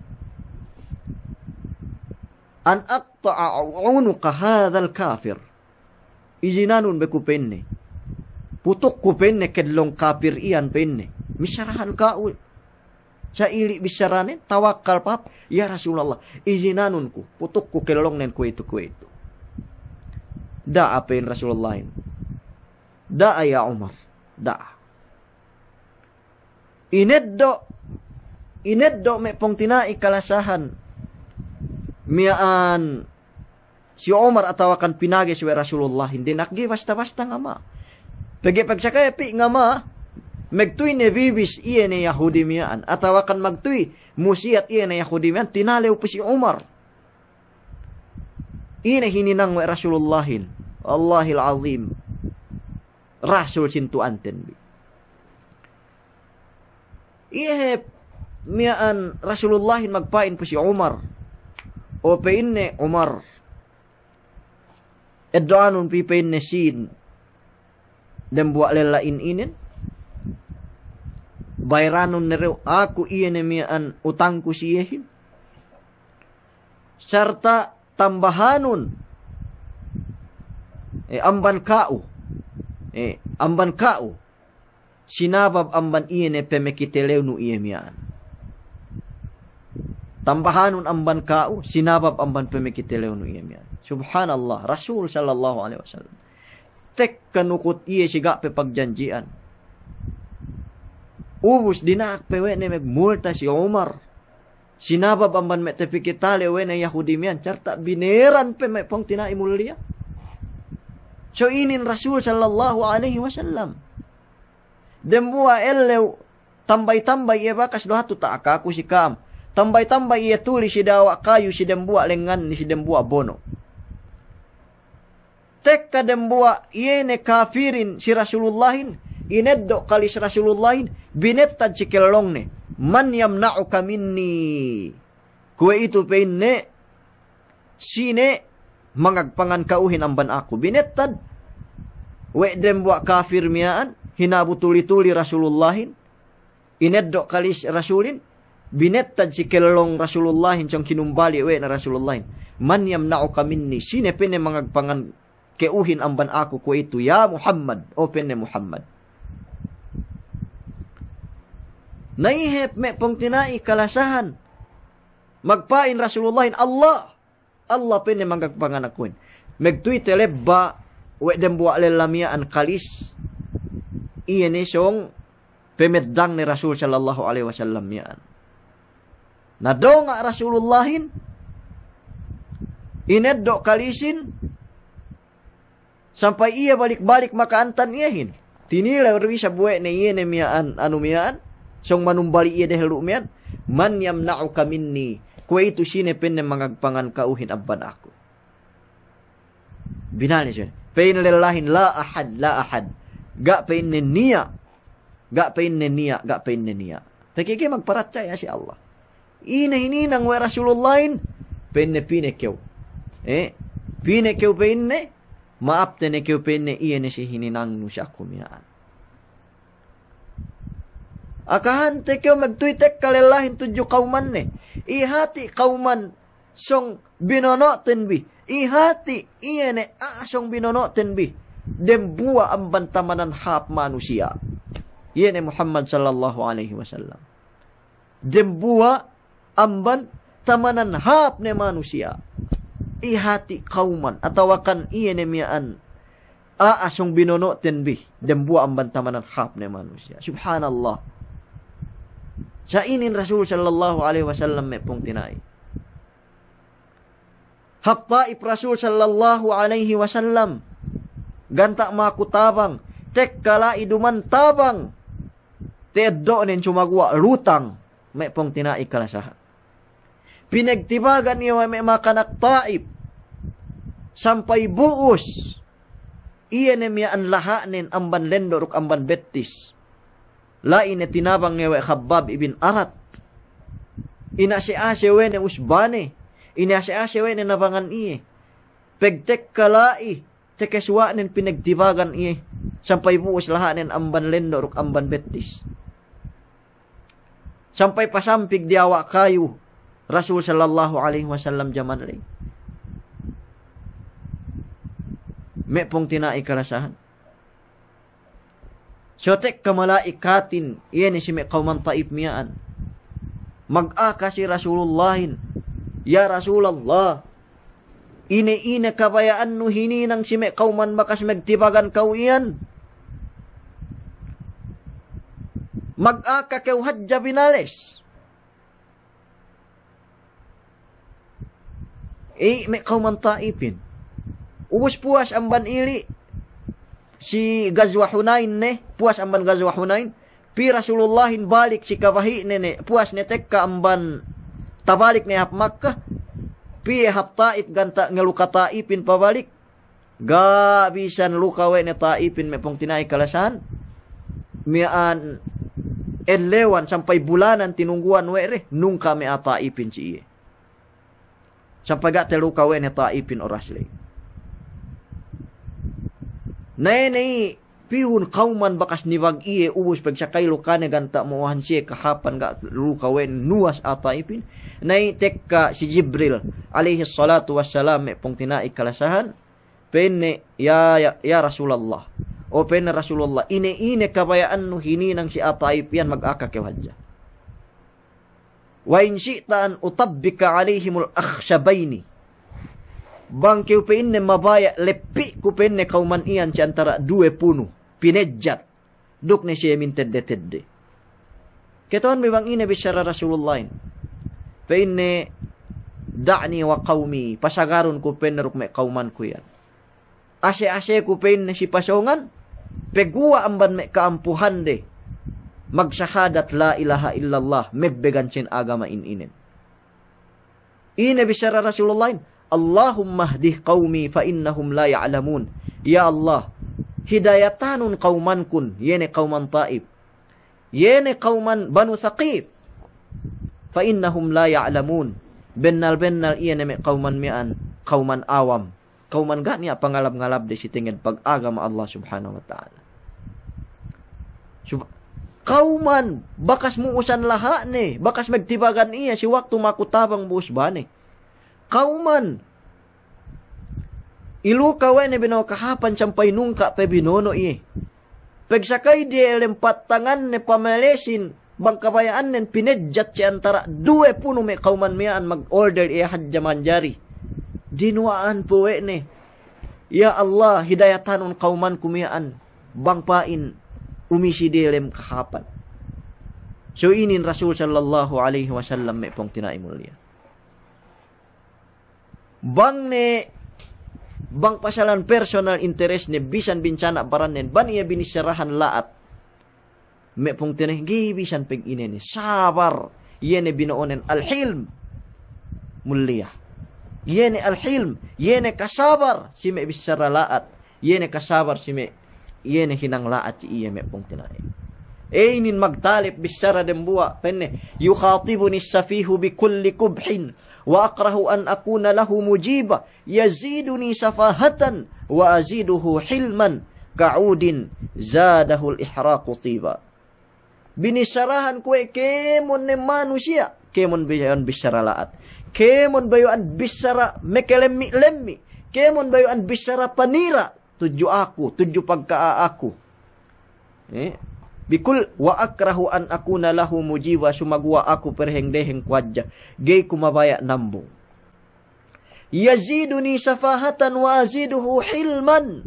an aqta'a unuqa hadhal kafir. Izinanun be ku pa'inne. Putukku pa'inne kellong kapir iyan pa'inne. Missarahan ka'u. Sa' ili' bissaranen, tawakkal pap, "Ya Rasulallah, izinanun ku, putukku kellongnen kuwe'itu, kuwe'itu." Da'a pa'in Rasulullahin. Da'a ya Umar, da'a. Ineddo', ineddo' me' pungtina'i kalasahan miya'an si Umar atawakan pinages we' Rasulullahin, dina'ak ga'i basta-basta ngama. Pegge' pagsakaya pī ngama, magtuy ne bibis iye ne Yahudi miya'an, atawakan magtuy musiyat iye ne Yahudi miya'an, tinalew pu si Umar. Ine hininang we' Rasulullahin, Allahil azim. Rasul sintu'anten bi. Iye hep miya'an Rasulullahin magpa'in pu si Umar. O pa'inne Umar. Eddo'anun pī pa'inne sīn dembuwa' lella in inin. Bayaranun ne dew aku iye ne miya'an utangku si iyehin. Sarta' tambahanun, e, amban ka'u, e, amban ka'u, sinabab amban iye ne pamekitelewnu iye miya'an. Tambahanun amban ka'u, sinabab amban pamekitelewnu iye miya'an. Subhanallah, Rasul sallallahu alaihi wasallam. Tekka nukut iye si ga' pe pagjanji'an. Ubus dina'ak pe we' ne magmulta si Umar. Sinabab amban me' tapikitalew we' ne Yahudi miya'an, sarta' bineran pe me' pungtina'i mulliya. So inin Rasul sallallahu alaihi wasallam. Dembuwa' ellew tambay-tambay iye bakas du hatu ta'akaku si ka'am. Tambay-tambay iye tuli si dawa' kayu si dembuwa' lengnganne si dembuwa' bono'. Tekka dembuwa' iye ne kafirin si Rasulullahin, ineddo' kalis Rasulullahin, binettad si kellongne, "Man yamna'uka minni?" Kuwe'itu pa'inne, "Sine mangagpangan ka'uhin amban aku?" Binettad we' dembuwa' kafir miya'an, hinabu tuli-tuli Rasulullahin, ineddo' kalis Rasulin, binettad si kellong Rasulullahin, sōng kinumbali' we' ne Rasulullahin, "Man yamna'uka minni?" Sine pa'inne mangagpangan ka'uhin amban aku kuwe'itu, ya Muhammad, o pa'inne Muhammad. Na iye hep me' pungtina'i kalasahan. Magpa'in Rasulullahin, Allah. Allah pa'inne mangagpangan akuhin. Magtuy telebba' we' dembuwa' lella miya'an kalis. Iye ne sōng pameddangne Rasul sallallahu alaihi wasallam miya'an. Na donga' Rasulullahin, ineddo' kalisin, sampay iye balik-balik maka'antan iyehin. Tinilew du isab we' ne iye ne miya'an, anu miya'an, sōng manumbali' iye dehellu' miya'an, "Man yamna'uka minni?" Kuwe'itu sine pa'inne mangagpangan ka'uhin amban aku. Binali' siye. Pa'in lellahin, "La ahad, la ahad." Ga' pa'inne niya'. Ga' pa'inne niya', ga' pa'inne niya'. Pegge' ga'i magparatsaya si Allah. Ine hininang we' Rasulullahin, pa'inne pī ne kew. E, pī ne kew pa'inne, ma'apte ne kew pa'inne, iye ne si hininangnu si aku miya'an. Akahante kew magtuy tekka lellahin tudju kawmanne. Ihati' kawman sōng binono'ten bi. Ihati' iye ne a'a sōng binono'ten bi. Dembuwa' amban tamanan hāp manusiya'. Iye ne Muhammad sallallahu alaihi wasallam. Dembuwa' amban tamanan hāp ne manusiya'. Ihati' kawman atawakan iye ne miya'an a'a sōng binono'ten bi, dembuwa' amban tamanan hāp ne manusiya'. Subhanallah. Sa' inin Rasul sallallahu alaihi wasallam me' pungtina'i. Hap Taif Rasul sallallahu alaihi wasallam. Ganta' maku tabang, tekka la'i duman tabang. Ta'eddo'nen sumaguwa' lutang, me' pungtina'i kalasahan. Pinegtibagan iye we' me' makanak Taif. Sampay bu'us. Iye ne miya'an laha'nen amban lendo' duk amban bettis. La'i ne tinabang iye we' Khabbab ibn Arat. Inase-ase we' ne usbane. Inase-ase we' ne nabangan iye. Pegtekka la'i, tekka suwa'nen pinegtibagan iye, sampay bu'us laha'nen amban lendo' duk amban bettis. Sampay pasampig diyawa' kayu Rasul sallallahu alaihi wasallam jaman ley. Me' pungtina'i kalasahan. So tekka mala'ikatin, iye ne si me' kawman Ta'if miya'an. Magaka si Rasulullahin, "Ya Rasulallah, ine-ine kabaya'annu hininang si me' kawman bakas magtibagan kaw iyan? Magaka kew hadja binales." Iye me' kawman Ta'ifin. Ubus puwas amban ili' si Gazwa Hunain ne, puwas amban Gazwa Hunain, pī Rasulullahin balik si kabahi'ne ne, puwas ne tekka amban tabalik ne hap Makkah, pī hap Ta'if ganta' ngaluka Ta'ifin pabalik, ga' bisan luka we' ne Ta'ifin me' pungtina'i kalasahan, miya'an ellewan sampay bulanan tinungguwan we' de, nungka' me' a'a Ta'ifin si iye. Sampay ga' taluka we' ne Ta'ifin oras ley. Na ine i pihun kawman bakas nibag iye ubus pagsakay lukane ganta' mo'ohan siye kahāpan ga' luka we' ne nuwas a'a Ta'ifin. Na i tekka si Jibril alayhis salatu wassalam me' pungtina'i kalasahan. Pa'inne, "Ya, ya, ya Rasulallah. O," pa'inne, "Rasulallah, ine-ine kabaya'annu hininang si a'a Ta'if iyan, magaka kew hadja. Wa in shi'ta an utabbika alayhimul akhshabayni. Bang kew," pa'inne, "mabaya' leppi'ku," pa'inne, "kawman iyan si antara' duwe punu, pinedjat duk ne siye mintedde-tedde." Kata'uhanbi bang ine bissara Rasulullahin. Pa'inne, "Da'ni wa qawmi, pasagarun ku," pa'inne, "duk me' kawmanku iyan. Ase-aseku," pa'inne, "si pasōngan, paguwa' amban me' ka'ampuhande magsahadat la ilaha illallah, mabbegan sin agama in inen." Ine bissara Rasulullahin, "Allahummahdih qawmi fa innahum la ya'lamun." Ya Allah, hidayatanun kawmankun, iye ne kawman Ta'if, iye ne kawman Banu Thaqif. "Fa innahum la ya'lamun." Bennal-bennal iye ne me' kawman miya'an kawman awam. Kawman ga' niya' pangalab-ngalabde si tenged pag-agama Allah Subhanahu wa Ta'ala. Sub-, kawman bakas mu'usan laha'ne, bakas magtibagan iye si waktu maku tabang bu usbane. Kawman iluka we' ne bino'o kahāpan sampay nungka' pe binono' iye. Pagsakay diyalem pattanganne pamalesin, bang kabaya'annen pinedjat si antara' duwe punu me' kawman miya'an mag-order iye hadja manjari. Dinuwa'an pe we' ne, "Ya Allah, hidayatanun kawmanku miya'an, bang pa'in umisi diyalem kahāpan." So inin Rasul sallallahu alayhi wasallam me' pungtina'i muliya. Bang ne, bang pasalan personal interest ne, bisan binsana' barannen, bang iye binissarahan la'at. Me' pungtina'i, ga'i bisan pegge' ine ne, sabar. Iye ne bino'onen al-hilm. Muliya. Iye ne al-hilm, iye ne kasabar si me' bissara la'at. Iye ne kasabar si me', iye ne hinang la'at si iye me' pungtina'i. E, inin magtalep bissara dembuwa', pa'inne, "Yukhatibuni as-safihu bi kulli qubhin, wa akrahu an akuna lahu mujiba, yaziduni safahatan, wa aziduhu hilman, ka'udin zadahul ihraqu tiba." Binissarahan ku we' kēmon ne manusiya', kēmon bayu'an bissara la'at, kēmon bayu'an bissara makalemmi'-lemmi', kēmon bayu'an bissara panira' tudju aku, tudju pagka'a'aku. E, bi kul-, "Wa akrahu an akuna lahu mujiba," sumaguwa' aku perheng-deheng ku hadja, ga'i ku mabaya' nambung. "Yaziduni safahatan wa aziduhu hilman."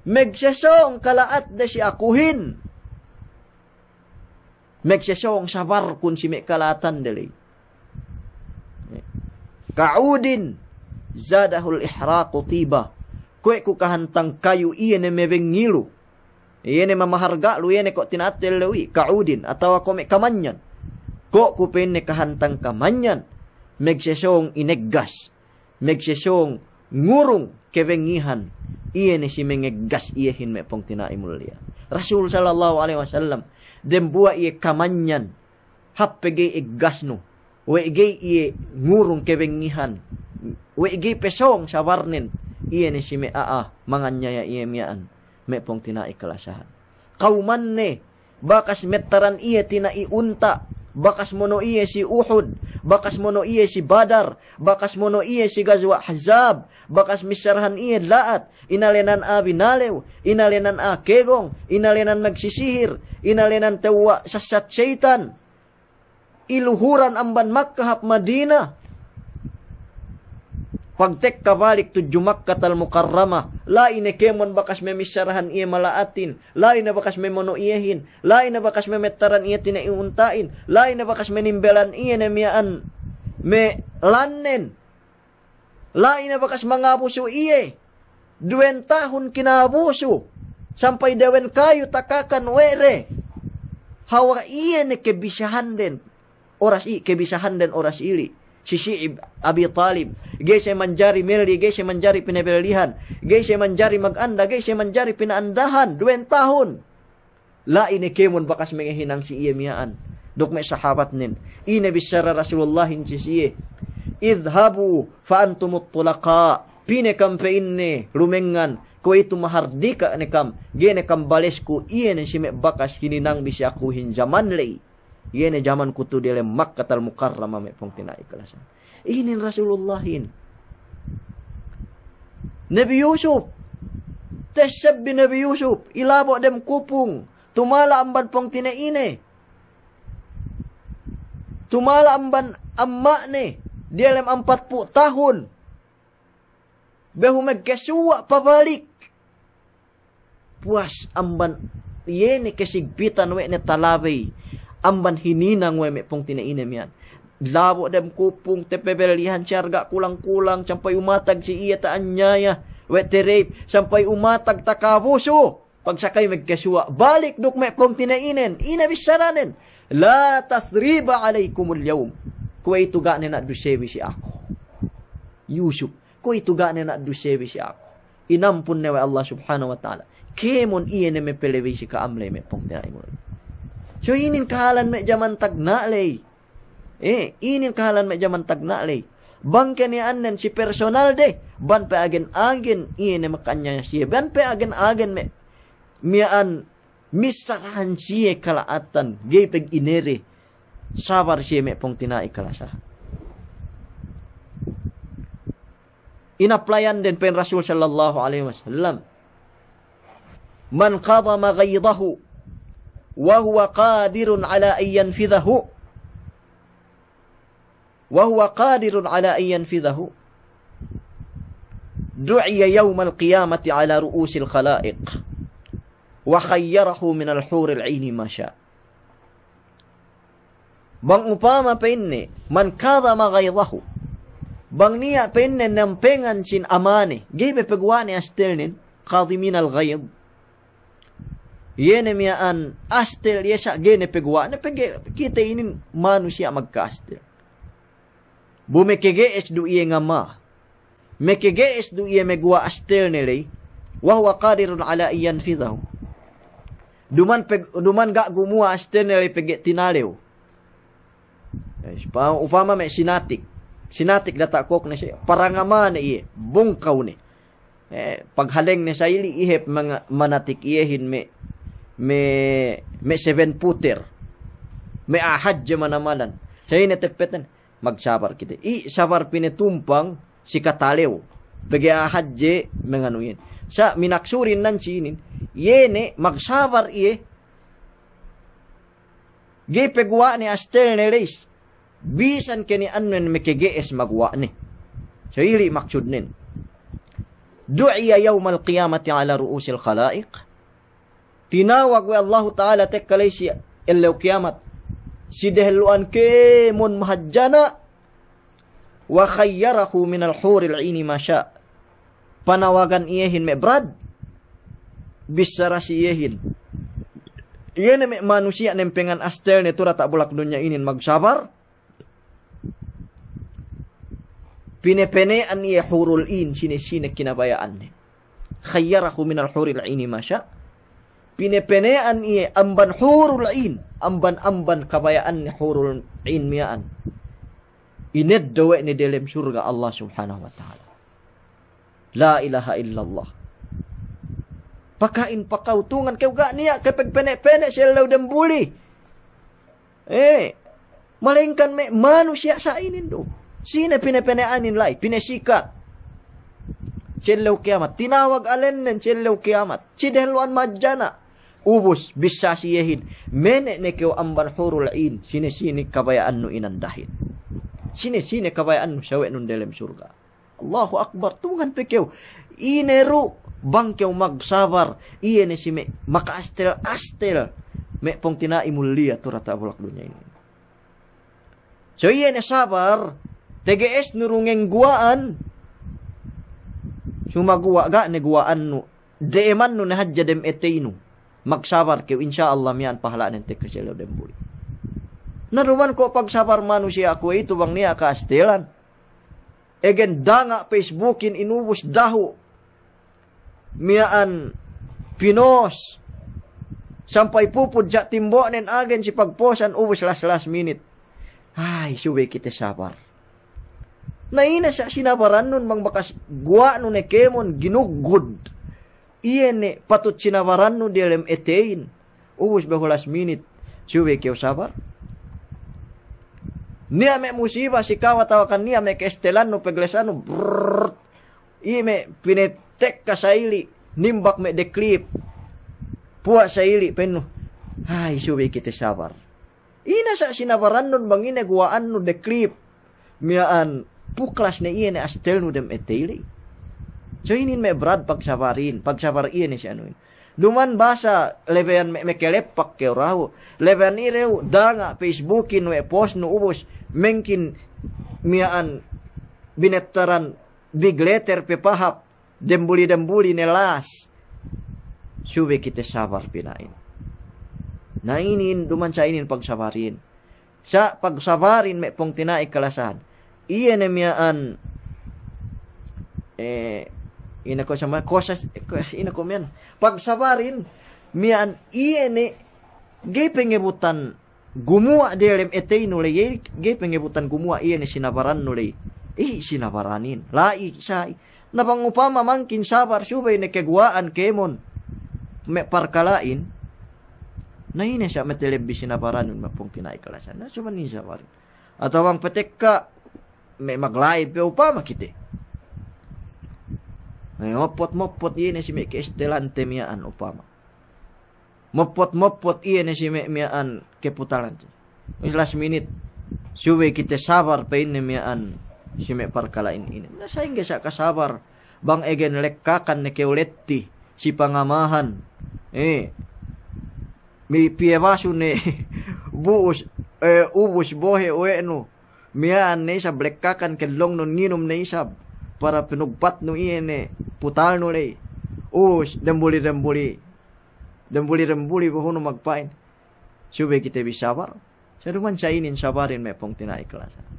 Magsesōng kala'atde si akuhin, magsesōng sabarkun si me' kala'atande ley. "Ka'udin zadahul ihraqu tiba." Kuwe' ku kahantang kayu iye ne mabengngi lu, iye ne mamaharga' lu, iye ne ko' tina'at ellewi, ka'udin, atawa ko' me' kamanyan. Ko' ku pa'inne kahantang kamanyan, magsesōng ineggas, magsesōng ngurung kabengngihan, iye ne si mangeggas iyehin me' pungtina'i muliya. Rasul sallallahu alaihi wasallam, dembuwa' iye kamanyan, hap pe ga'i eggasnu, we' ga'i iye ngurung kabengngihan, we' ga'i pe sōng sabarnen, iye ne si me' a'a manganyaya iye miya'an, me' pungtina'i kalasahan. Kawmanne, bakas mettaran iye tina'i unta', Bakas mono' iye si Uhud, bakas mono' iye si Badar, bakas mono' iye si Gazwa Ahzab, bakas missarahan iye la'at, inalenan a'a binalew, inalenan a'a kegong, inalenan magsisihir, inalenan tewwa' sassat seyitan. Iluhuran amban Makka hap Madina. Pagtekka balik tudju Makkatal Mukarrama, la'i ne kēmon bakas me' missarahan iye mala'atin, la'i ne bakas me' mono' iyehin, la'i ne bakas me' mettaran iye tine' unta'in, la'i ne bakas me' nimbelan iye ne miya'an me' lannen. La'i ne bakas mangabusu iye. Duwen tahun kinabusu. Sampay dewen kayu takakan we' de. Hawal iye ne kebisahanden. Oras i-, kebisahanden oras ili'. Si Shi'ib Abi Talib. Ga'i siye manjari melli, ga'i siye manjari pinabellihan. Ga'i siye manjari maganda, ga'i siye manjari pina'andahan. Duwen tahun. La'i ne kēmon bakas mangahinang si iye miya'an. Duk me' sahabatnen. Ine bissara Rasulullahin si siye. "Idhhabu fa antumut tulaqa." Pī ne kam pa'inne lumengngan, kuwe'itu mahardika' ne kam, ga'i ne kam balesku, iye ne si me' bakas hininangbi si akuhin jaman ley. Iye ne jamanku tu diyalem Makkatal Mukarrama me' pungtina'i kalasahan. Inin Rasulullahin. Nabi Yusuf. Tessebbi Nabi Yusuf. Ilabo' dem kupung. Tumala' amban pungtina'ine. Tumala' amban amma'ne. Diyalem ampatpu' tahun. Behu magkasuwa' pabalik. Puwas amban iye ne kasigpitan we' ne talabey. Amban hininang we' me' pungtina'ine miya'an. Labo' dem kupung, tapabellihan si arga' kulang-kulang, sampay umatag si iye ta'anyaya, we' te-rape, sampay umatag takabusu. Pagsakay magkasuwa', balik duk me' pungtina'inen, ine bissaranen. "La tathriba alaykumul yawm." Kuwe'itu ga' ne na' dusebi si aku. Yusuf. Kuwe'itu ga' ne na' dusebi si aku. Inampun ne we' Allah Subhanahu wa Ta'ala. Kēmon iye ne mapalabey si ka'am ley me' pungtina'i. So inin kahalan me' jaman tagna' ley. Eh, inin kahalan me' jaman tagna' ley. Bang ke niya' annen si personal de, bang pe agen-agen iye ne maka'anyaya siye. Bang pe agen-agen me', miya'an missarahan siye kala'atan, ga'i pegge' inere. Sabar siye me' pungtina'i kalasahan. Inaplayan den pa'in Rasul sallallahu alaihi wasallam, "Man kadhama ghaydahu wa huwa qadirun ala an yanfidhahu, wa huwa qadirun ala an yanfidhahu, du'iya yawmal qiyamati ala ru'usil khala'iq, wa khayyarahu minal huril 'ini ma sha'." Bang upama pa'inne, "Man kadhama ghaydahu." Bang niya' pa'inne nampengan sin amane, ga'i pe paguwa'ne astelnen, kadhiminal ghaydh. Iye ne miya'an astel iye sa' ga'i ne paguwa'ne, pegge' kite inin manusiya' magka'astel. Bu makage'es du iye ngama. Makage'es du iye maguwa' astelne ley, wa huwa qadirun ala an yanfidhahu. Duman peg-, duman ga' gumuwa' astelne ley pegge' tinalew. Eh, upa-, upama me' sinatik. Sinatik data' kōkne siye, parangama ne iye, bungkaw ne. Eh, paghaleng ne sa ili' iye hep manga-, manatik iyehin me', me', me' seven footer. Me' a'a hadje manamalan. Sa ine teppeten. Magsabar kite. I' sabar pinatumpang si katalew. Pegge' a'a hadje manganu iyan. Sa' minaksurin nan si inin. Iye ne magsabar iye. Ga'i paguwa'ne astelne ley. Bisan ke niya' annen makage'es maguwa'ne. Sa' ili' maksudnen. Du'iya yawmal qiyamati ala ru'usil khala'iq. Tinawag we' Allahu Ta'ala tekka ley si ellew kiyamat si dehellu'an kēmon mahadjana', wa khayyarahu minal huril 'ini ma sha'. Panawagan iyehin me' brad, bissara si iyehin. Iye ne me' manusiya' nempengan astelne tu data' bulak dunya inin magsabar. Pinapene'an iye hurul 'in, sine-sine kinabaya'anne. Khayyarahu minal huril 'ini ma sha'. Pinapene'an iye amban hurul 'in, amban-amban kabaya'anne hurul 'in miya'an. Ineddo' we' ne delem surga' Allah Subhanahu wa Ta'ala. La ilaha illallah. Paka'in paka'utungan kew ga' niya' ke pegpene'-pene' si ellew dembuli. Eh, Malengkan me' manusiya' sa' inin du. Sine pinapene'anin la'i, pinasikat si ellew kiyamat. Tinawag alennen si ellew kiyamat. Si dehellu'an majana. Ubus, bissā si iyehin. Mene' ne kew amban hurul 'in. Sine-sine kabaya'annu inandahin. Sine-sine kabaya'annu sawe'nun delem surga'. Allahu Akbar, tungan pe kew. Ine du, bang kew magsabar, iye ne si me' maka'astel-astel me' pungtina'i mulliya tu diyata' bulak dunya inin. So iye ne sabar, tege'esnu du ngengguwa'an, sumaguwa' ga' ne guwa'annu, de'emannu ne hadja dem eteynu. Magsabar kew, insya Allah miya'an pahala'nen tekka si ellew dem buli. Na duma'in ko' pagsabar manusiya' kuwe'itu bang niya' ka'astelan. Egen danga' Facebookin inubus dahu' miya'an pinost. Sampay pupud sa' timbo'nen agen si pagpostan ubus last, last minute. Ay, subey kite sabar. Na ine sa' sinabarannun bang bakas guwa'nu ne kēmon ginuggud. Iye ne patut sinabarannu diyalem eteyin. Ubus behu last minute, subey kew sabar. Niya' me' musiba si ka'u atawa kan niya' me' ka'astelannu, paglesannu, brrrr. Iye me' pinatekka sa'ili', nimbak me' deklip. Puwa' sa'ili' pa'innu. Ay, subey kite sabar. Ine sa' sinabarannun bang ine guwa'annu deklip. Miya'an puklas ne iye ne astelnu dem etey ley. So inin me' brad pagsabarin, pagsabar iye ne si anuhin. Duma'in basa lebeyan me', mekelepak kew dahu'. Lebeyan irew danga' Facebookin we' postnu ubus mengkin miya'an binettaran big letter pe pahāp. Dembuli-dembuli ne las. Subey kite sabar pina'in. Na inin, duma'in sa' inin pagsabarin. Sa' pagsabarin me' pungtina'i kalasahan. Iye ne miya'an, eh, ine ko' sama, kosas, kos-, ine ko' miya'an. Pagsabarin miya'an iye ne ga'i pengebutan gumuwa' diyalem eteynu ley, ga'i pengebutan gumuwa' iye ne sinabarannu ley. Iye sinabaranin. La'i sa'i. Na bang upama mangkin sabar subey ne keguwa'an kēmon me' parkala'in. Na ine sa' metelebbi sinabaranun me' pungtina'i kalasahan. Na subey inin sabarin. Atawa bang petekka me' magla'i pe upama kite. Me' moppot-moppot iye ne si me' ka'astelante miya'an upama. Moppot-moppot iye ne si me' miya'an keputalante. Ubus last minute, subey kite sabar pa'inne miya'an si me' parkala'in inin. Na sa'ingge sa' kasabar, bang egen lekkakan ne kew letti si pangamahan. Eh. Mi piye basu ne bu'us, eh, ubus bohe' uwe'nu. Miya'an ne isab lekkakan kellongnun nginum ne isab. Para pinugpatnu iye ne putalnu ley. Ubus, dembuli-dembuli. Dembuli-dembuli behu nu magpa'in. Subey kite bi sabar. Sa' duma'in sa' inin sabarin me' pungtina'i kalasahan.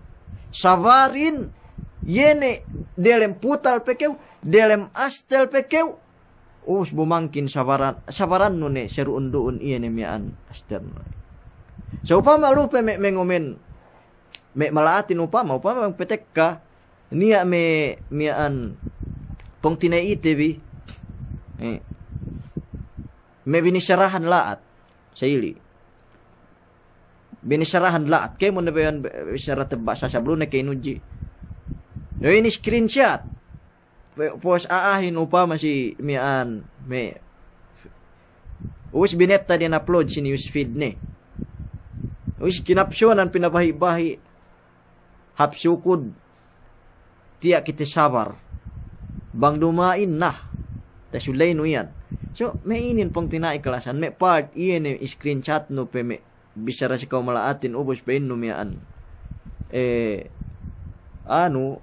Sabarin, iye ne diyalem putal pe kew, diyalem astel pe kew. Ubus bu mangkin sabaran, sabarannu ne seru'un du'un iye ne miya'an astelnu. Sa' upama lu pe me', me' ngomen, me' mala'atin upama, upama bang petekka, niya' me' miya'an pungtina'ite bi, eh, me' binissarahan la'at, sa'ili'. Binissarahan la'at, kēmon ne be iyan be-, bissara tebba' sasab lu ne ke inudji. Yo ini screenshot. Pe-, pos a'ahin upama si miya'an me'. Ubus binetta de in-upload si news feed ne. Ubus kinapsunan pinabahi'-bahi'. Hāp sukud. Tiya' kite sabar. Bang duma'in nah. Tasuleynu iyan. So, me' inin pungtina'i kalasahan. Me' part iye ne screenshotnu pe me' bissara si ka'u mala'atin ubus pa'innu miya'an. Eh, anu,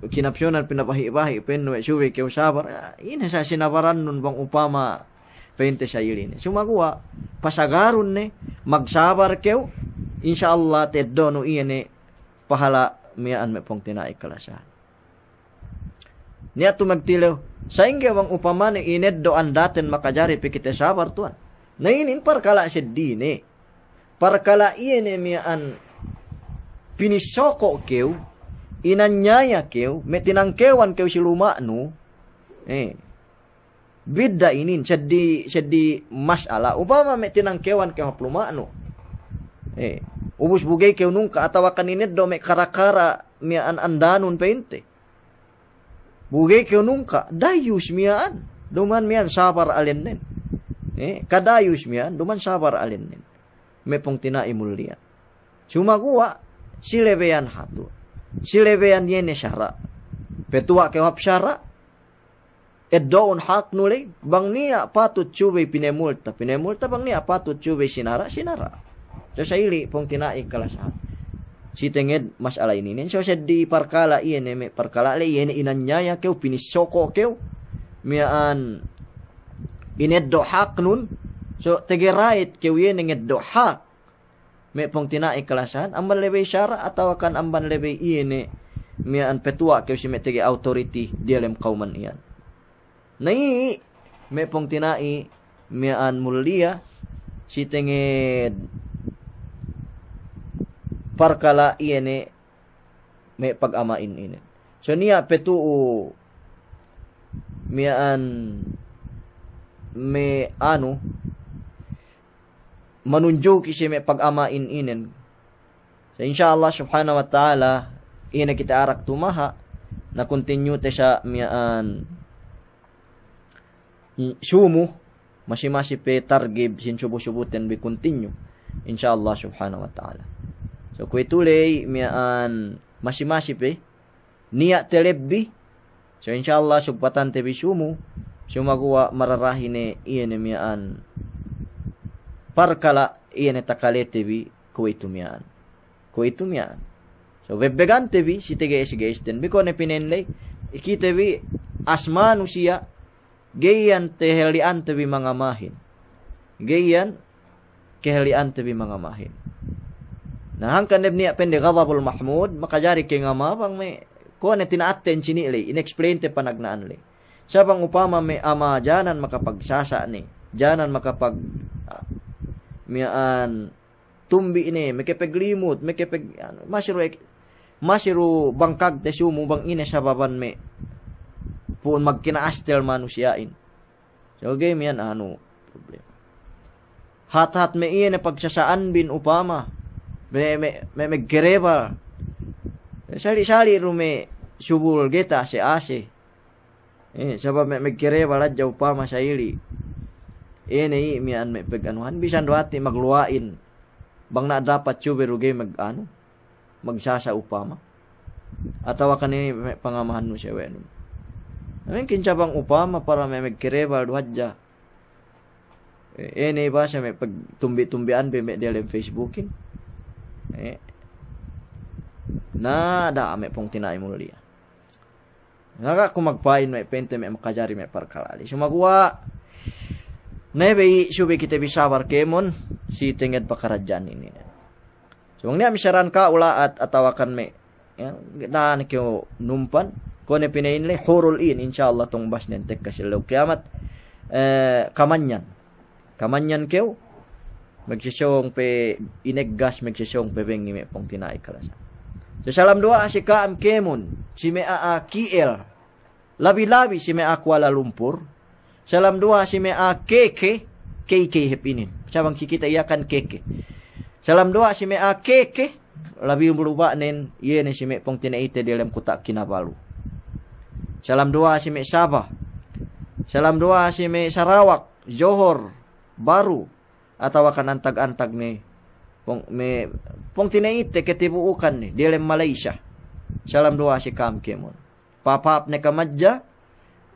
kinapsunan pinabahi'-bahi' pa'innu, eh, subey kew sabar. Ah, ine sa' sinabarannun bang upama pa'inte sa'ili' ne. Sumaguwa', pasagarun ne, magsabar kew, insya Allah teddonu iye ne pahala' miya'an me' pungtina'i kalasahan. Niya' tu magtilew, sa'ingge bang upamane ineddo' andaten makajari pe kite sabar tuwan. Na inin parkala' seddili ne. Parkala' iye ne miya'an pinissoko' kew, inanyaya kew, me' tinangkewan kew si luma'nu. Eh. Bidda' inin, seddili, seddili mas'ala. Upama me' tinangkewan kew hap luma'nu. Eh. Ubus bu ga'i kew nungka' atawakan ineddo' me' kara-kara miya'an andanun pa'inte. Bu ga'i kew nungka', dayus miya'an. Duma'in miya'an sabar alennen. Eh, kadayus miya'an, duma'in sabar alennen. Me' pungtina'i mulliya. Sumaguwa', silebeyan hatu. Silebeyan iye ne sara'. Petuwa' kew hap sara'. Eddo'un haknu ley, bang niya' patut subey pinemulta, pinemulta, bang niya' patut subey sinara', sinara'. So sa ili' pungtina'i kalasahan. Si tenged mas'ala ininen, so seddi parkala' iye ne me' parkala' ley, iye ne inanyaya kew, pinissoko' kew, miya'an ineddo' haknun, so tege ra'it kew iye ne ngeddo' hak. Me' pungtina'i kalasahan, amban lebey sara' atawakan amban lebey iye ne miya'an petuwa' kew si me' tege authority diyalem kawman iyan. Na i' me' pungtina'i miya'an mulliya si tenged parkala' iye ne me' pagama'in inin. So niya' pe tu'u miya'an me' anu, manunjuki si me' pagama'in inin. So, insya Allah subhanahu wa ta'ala, ine kite arak tumaha', na continue te sa' miya'an, mm, sumu, masi-masi pe targib sin subu-subuten bi continue. Insya Allah subhanahu wa ta'ala. So, kuwe'itu ley miya'an masi-masi pe, niya' telebbi. So, insya Allah, sugpatante bi sumu, sumaguwa' mararahi ne iye ne miya'an parkala' iye ne takalete bi kuwe'itu miya'an. Kuwe'itu miya'an. So, bebbegante bi si tege S G S ten bi, kuwe' ne pinen ley, ikite bi as manusiya', ga'i iyan tehelli'ante bi mangamahin. Ga'i iyan kehelli'ante bi mangamahin. Na hangkan ne bi niya' pende ghadabul mahmud, makajari ke ngama bang me', kuwe' ne tina'atten sini' ley, inexplainte panagna'an ley. Sa' bang upama me' ama janan makapagsasa' ne, janan makapag, ah, miya'an tumbi' ne, mekepeglimut, mekepeg-, anu, masi du ek-, masi du bangkagte sumu bang ine sababan me' pu'un magkina'astel manusiya'in. So ga'i miya'an anu problema. Hat-hat me' iye ne pagsasa'anbin upama, me', me', me', me' gerebal. Sali'-sali' du me' subul ga'i ta'ase-ase. Eh, sabab me', me' gerebal hadja upama sa ili'. Ine i' miya'an me' peganuhan, bisan du hati' magluwa'in. Bang na' dapat subey du ga'i mag-anu, magsasa' upama. Atawa kan ine me' pangamahannu sawe'nun. Mungkin sabab upama para me', me' gerebal du hadja. Eh, ine basa me' pagtumbi'-tumbi'an bi me' diyalem Facebookin. Eh. Na, da'a me' pungtina'i mulliya. Naga' ku magpa'in me' pente me' makajari me' parkala' ley. Sumaguwa' ne be i' subey kite bi sabar kēmon si tenged pakaradja'an inin. So bang niya' misara'an ka'u la'at atawa kan me', ya, da'a ne kew numpan, kuwe' ne pina'in ley, hurul 'in, insya Allah tumbasnen tekka si ellew kiyamat, eh, kamanyan. Kamanyan kew, magsesong pe ineggas, magsesong pe bengi me' pungtina'i kalasahan. So salam duwa'a si ka'am kēmon, si me' a'a K L, labi-labi si me' a'a Kuala Lumpur, salam duwa'a si me' a'a K K, K K hep inin. Sa' bang si kite Yakan K K. Salam duwa'a si me' a'a K K, labi luba'nen, iye ne si me' pungtina'ite diyalem kuta' Kinabalu. Salam duwa'a si me' Sabah. Salam duwa'a si me' Sarawak, Johor Bahru, atawa kan antag-antag me' pung-, me' pungtina'ite katibu'ukan ne, diyalem Malaysia. Salam duwa'a si ka'am kēmon. Pahāp-hāp ne kam hadja,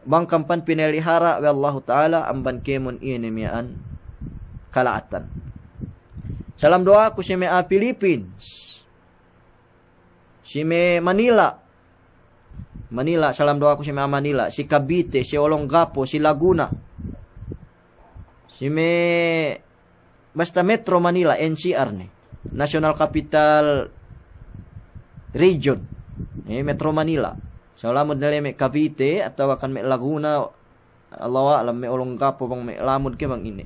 bang kam pan pinelihara' we' Allahu Ta'ala amban kēmon iye ne miya'an kala'atan. Salam duwa'aku si me' a'a Philippines, si me' Manila, Manila, salam duwa'aku si me' a'a Manila, si Cavite, si Olongapo, si Laguna, si me' basta Metro Manila, N C R ne, National Capital Region, eh, Metro Manila. So lamud ne le me' Cavite, atawa kan me' Laguna, Allahu a'lam, me' Olongapo bang me' lamud ke bang ine.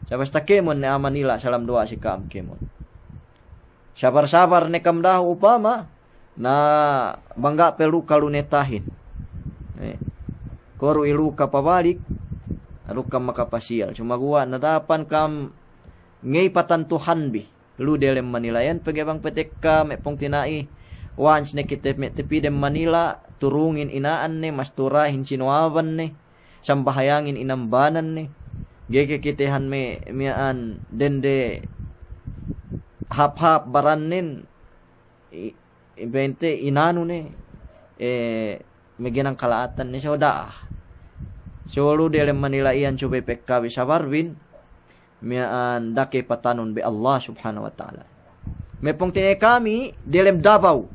Sa' basta kēmon ne a'a Manila, salam duwa'a si ka'am kēmon. Sabar-sabar ne kam dahu' upama, na bang ga' pe luka lu ne tahin. Eh, kuwe' du i' luka pabalik, du kam makapasiyal. Sumaguwa' na dapan kam ngey patantuhanbi. lu delem Manila iyan, pegge' bang patekka me' pungtina'i, once ne kite me' tepi dem Manila, turungin ina'an ne, masturahin sinuwaban ne, sambahayangin inambanan ne, ga'i ke kitehan me' miya'an dende hap-hap barannen, i-, i-, pa'inte inanu ne, eh, me' genang kala'atan ne, so da'a. So lu delem Manila iyan subey pekka bi sabarbin, miya'an da'a ke patanun bi Allah Subhanahu wa Ta'ala. Me' pungtina'i kami delem Davao.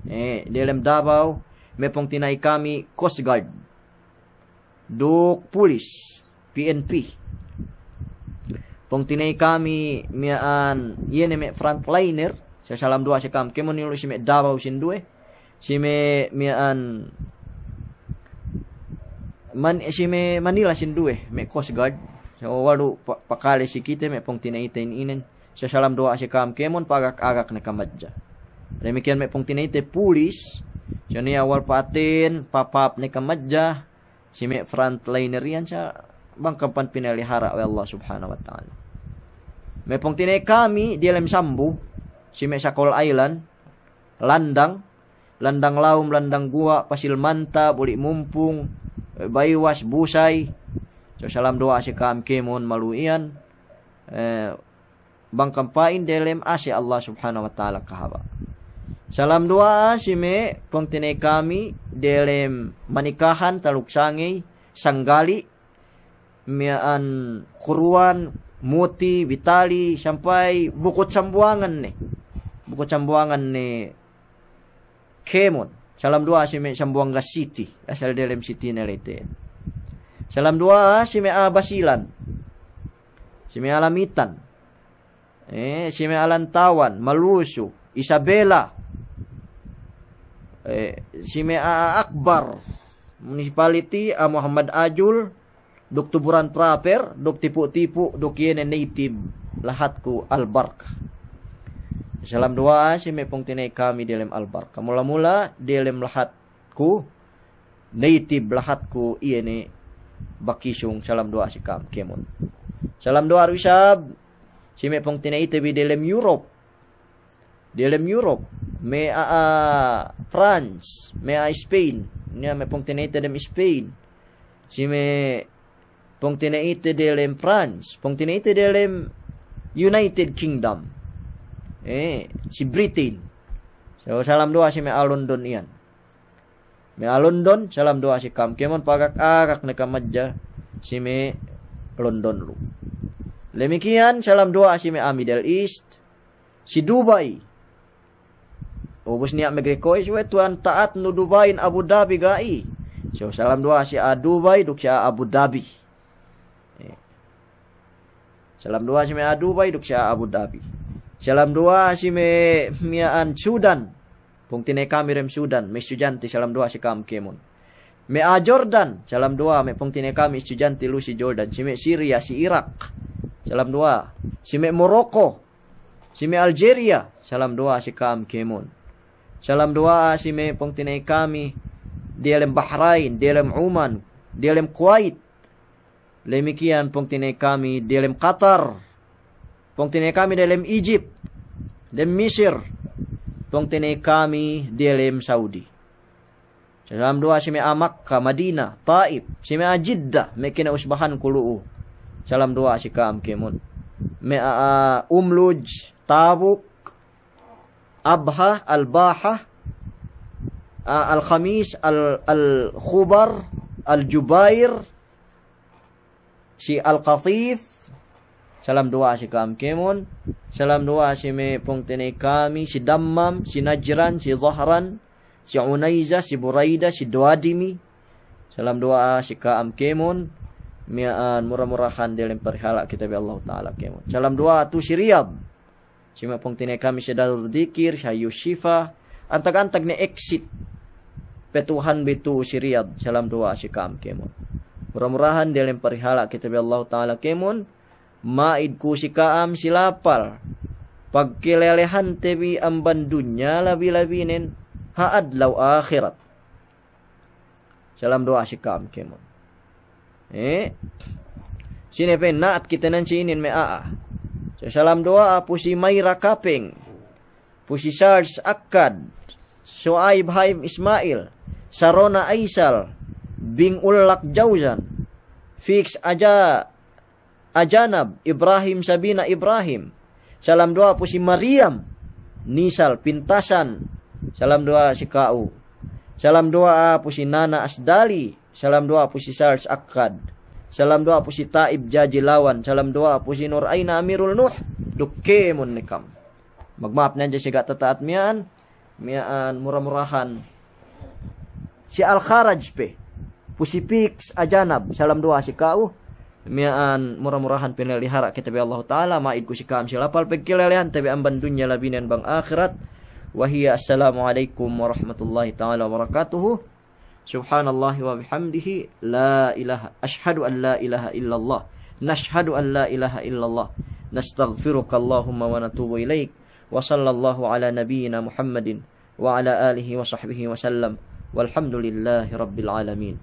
Eh, delem Davao, me' pungtina'i kami Coast Guard. Duk pulis, P N P. Pungtina'i kami miya'an, iye ne me' frontliner, sa salam duwa'a si ka'am kēmon, ilu' si me' Davao sinduwe, si me' miya'an, Man-, si me' Manila sinduwe, me' Coast Guard. So walu' pa-, pakale si kite me' pungtina'ite inin. So salam duwa'a si ka'am kēmon, pagak-agak ne kamadja. Damikkiyan me' pungtina'ite pulis, so niya' awal pa'aten, papap ne kamadja, si me' frontliner iyan sa bang kam pan pinalihara' we' Allah Subhanahu wa Ta'ala. Me' pungtina'i kami diyalem Sambu, si me' Sakol Island, Landang, Landang Lawm, Landang Guwa', Pasil Manta, Buli' Mumpung, eh, Baywas, Busay. So salam duwa'a si ka'am kēmon malu iyan, eh, bang kam pa'in delem ase' Allah Subhanahu wa Ta'ala kahaba'. Salam duwa'a si me' pungtina'i kami delem Manikahan, Taluk Sangey, Sanggali', miya'an Kuruwan, Muti, Bitali, sampay Bukut Sambuwangan ne. Bukut Sambuwangan ne kēmon. Salam duwa'a si me' Sambuwangga City, asal delem city ne lete. Salam duwa'a si me' a'a Basilan, si me' a'a Lamitan, eh, si me' a'a Lantawan, Maluso, Isabela, eh, si me' a'a Akbar, municipality, a'a Muhammad Ajul, duk Tuburan proper, duk Tipo-Tipo, duk iye ne native lahatku Albarka. Salam duwa'a si me' pungtina'i kami delem Albarka. Mula-mula delem lahatku, native lahatku iye ne Bakisung, salam duwa'a si ka'am kēmon. Salam duwa'a du isab si me' pungtina'ite bi delem Europe. Delem Europe, me' a'a France, me' a'a Spain, niya' me' pungtina'ite dem Spain, si me' pungtina'ite delem France, pungtina'ite delem United Kingdom, eh, si Britain. So salam duwa'a si me' a'a London iyan. Me' a'a London, salam duwa'a si ka'am kēmon, pagak-agak ne kamadja si me' London lu. Damikkiyan salam duwa'a si me' a'a Middle East, si Dubai. Ubus niya' magrequest we' tuwan ta'atnu Dubai, Abu Dhabi ga'i. So salam duwa'a si a'a Dubai duk si a'a Abu Dhabi. Eh. Salam duwa'a si me' a'a Dubai duk si a'a Abu Dhabi. Salam duwa'a si me' miya'an Sudan. Pungtina'i kami dem Sudan, me' istudiyante, salam duwa'a si ka'am kēmon. Me' a'a Jordan, salam duwa'a, me' pungtina'i kami istudiyante lu si Jordan. Si me' Syria, si Iraq, salam duwa'a. Si me' Morocco, si me' Algeria, salam duwa'a si ka'am kēmon. Salam duwa'a si me' pungtina'i kami diyalem Bahrain, diyalem Oman, diyalem Kuwait. Damikkiyan pungtina'i kami diyalem Qatar, pungtina'i kami diyalem Egypt, dem Misir, pungtina'i kami diyalem Saudi. Salam duwa'a si me' a'a Makka, Madina, Taif, si me' a'a Jidda, me' kinausbahanku lu'u. Salam duwa'a si ka'am kēmon. Me' a'a, a'a Umluj, Tabuk, Abha, Al-Baha, a'a Al-Khamis, Al-, Al-Khubar, Al-Jubair, si Al-Qatif, salam duwa'a si ka'am kēmon. Salam duwa'a si me' pungtina'i kami si Dammam, si Najran, si Zahran, si Unayza, si Burayda, si Duwadimi. Salam duwa'a si ka'am kēmon. Miya'an mura-murahan diyalem parihala' kite bi Allahu Ta'ala kēmon. Salam duwa'a tu si Riyadh. Si me' pungtina'i kami si Darul Dikir, si Hayu Shifa, antag-antag ne exit petuhan bi tu si Riyadh, salam duwa'a si ka'am kēmon. Mura-murahan diyalem parihala' kite bi Allahu Ta'ala kēmon, ma'id ku si ka'am si lapal pagkalelehante bi amban dunya labi-labinen ha adlaw ahirat. Salam duwa'a si ka'am kēmon. Eh, sine pe na'at kite nan si inin me' a'a. So, salam duwa'a pu si Mayra Kapeng, pu si Charles Akkad, Su'aib Haim Ismail, Sarona Aisal, Bing Ullak Jauzan, Fix Aja-, Ajanab, Ibrahim Sabina Ibrahim. Salam duwa'a pu si Mariam Nisal Pintasan. Salam duwa'a si ka'u. Salam duwa'a pu si Nana Asdali. Salam duwa'a pu si Charles Akkad. Salam duwa'a pu si Taib Jaji Lawan. Salam duwa'a pu si Nur Aina Amirul Nuh. Duk kēmon ne kam. Magma'ap ne hadja si ga' tata'at miya'an. Miya'an mura-murahan. Si Al-Kharaj pe. Pu si Piks Ajanab. Salam duwa'a si ka'u. Miya'an mura-murahan pinalihara' kite bi Allahu Ta'ala. Ma'id ku si ka'am si lapal pagkalelehante bi amban dunya labinen bang ahirat. Wa hiya assalamu alaikum warahmatullahi ta'ala wabarakatuhu. Subhanallahi wa bihamdihi. La ilaha, ashhadu an la ilaha illallah. Nashhadu an la ilaha illallah. Nastaghfiruka Allahumma wa natubu ilaik. Wa sallallahu ala nabiyyina Muhammadin wa ala alihi wa sahbihi wa sallam. Walhamdulillahi rabbil alamin.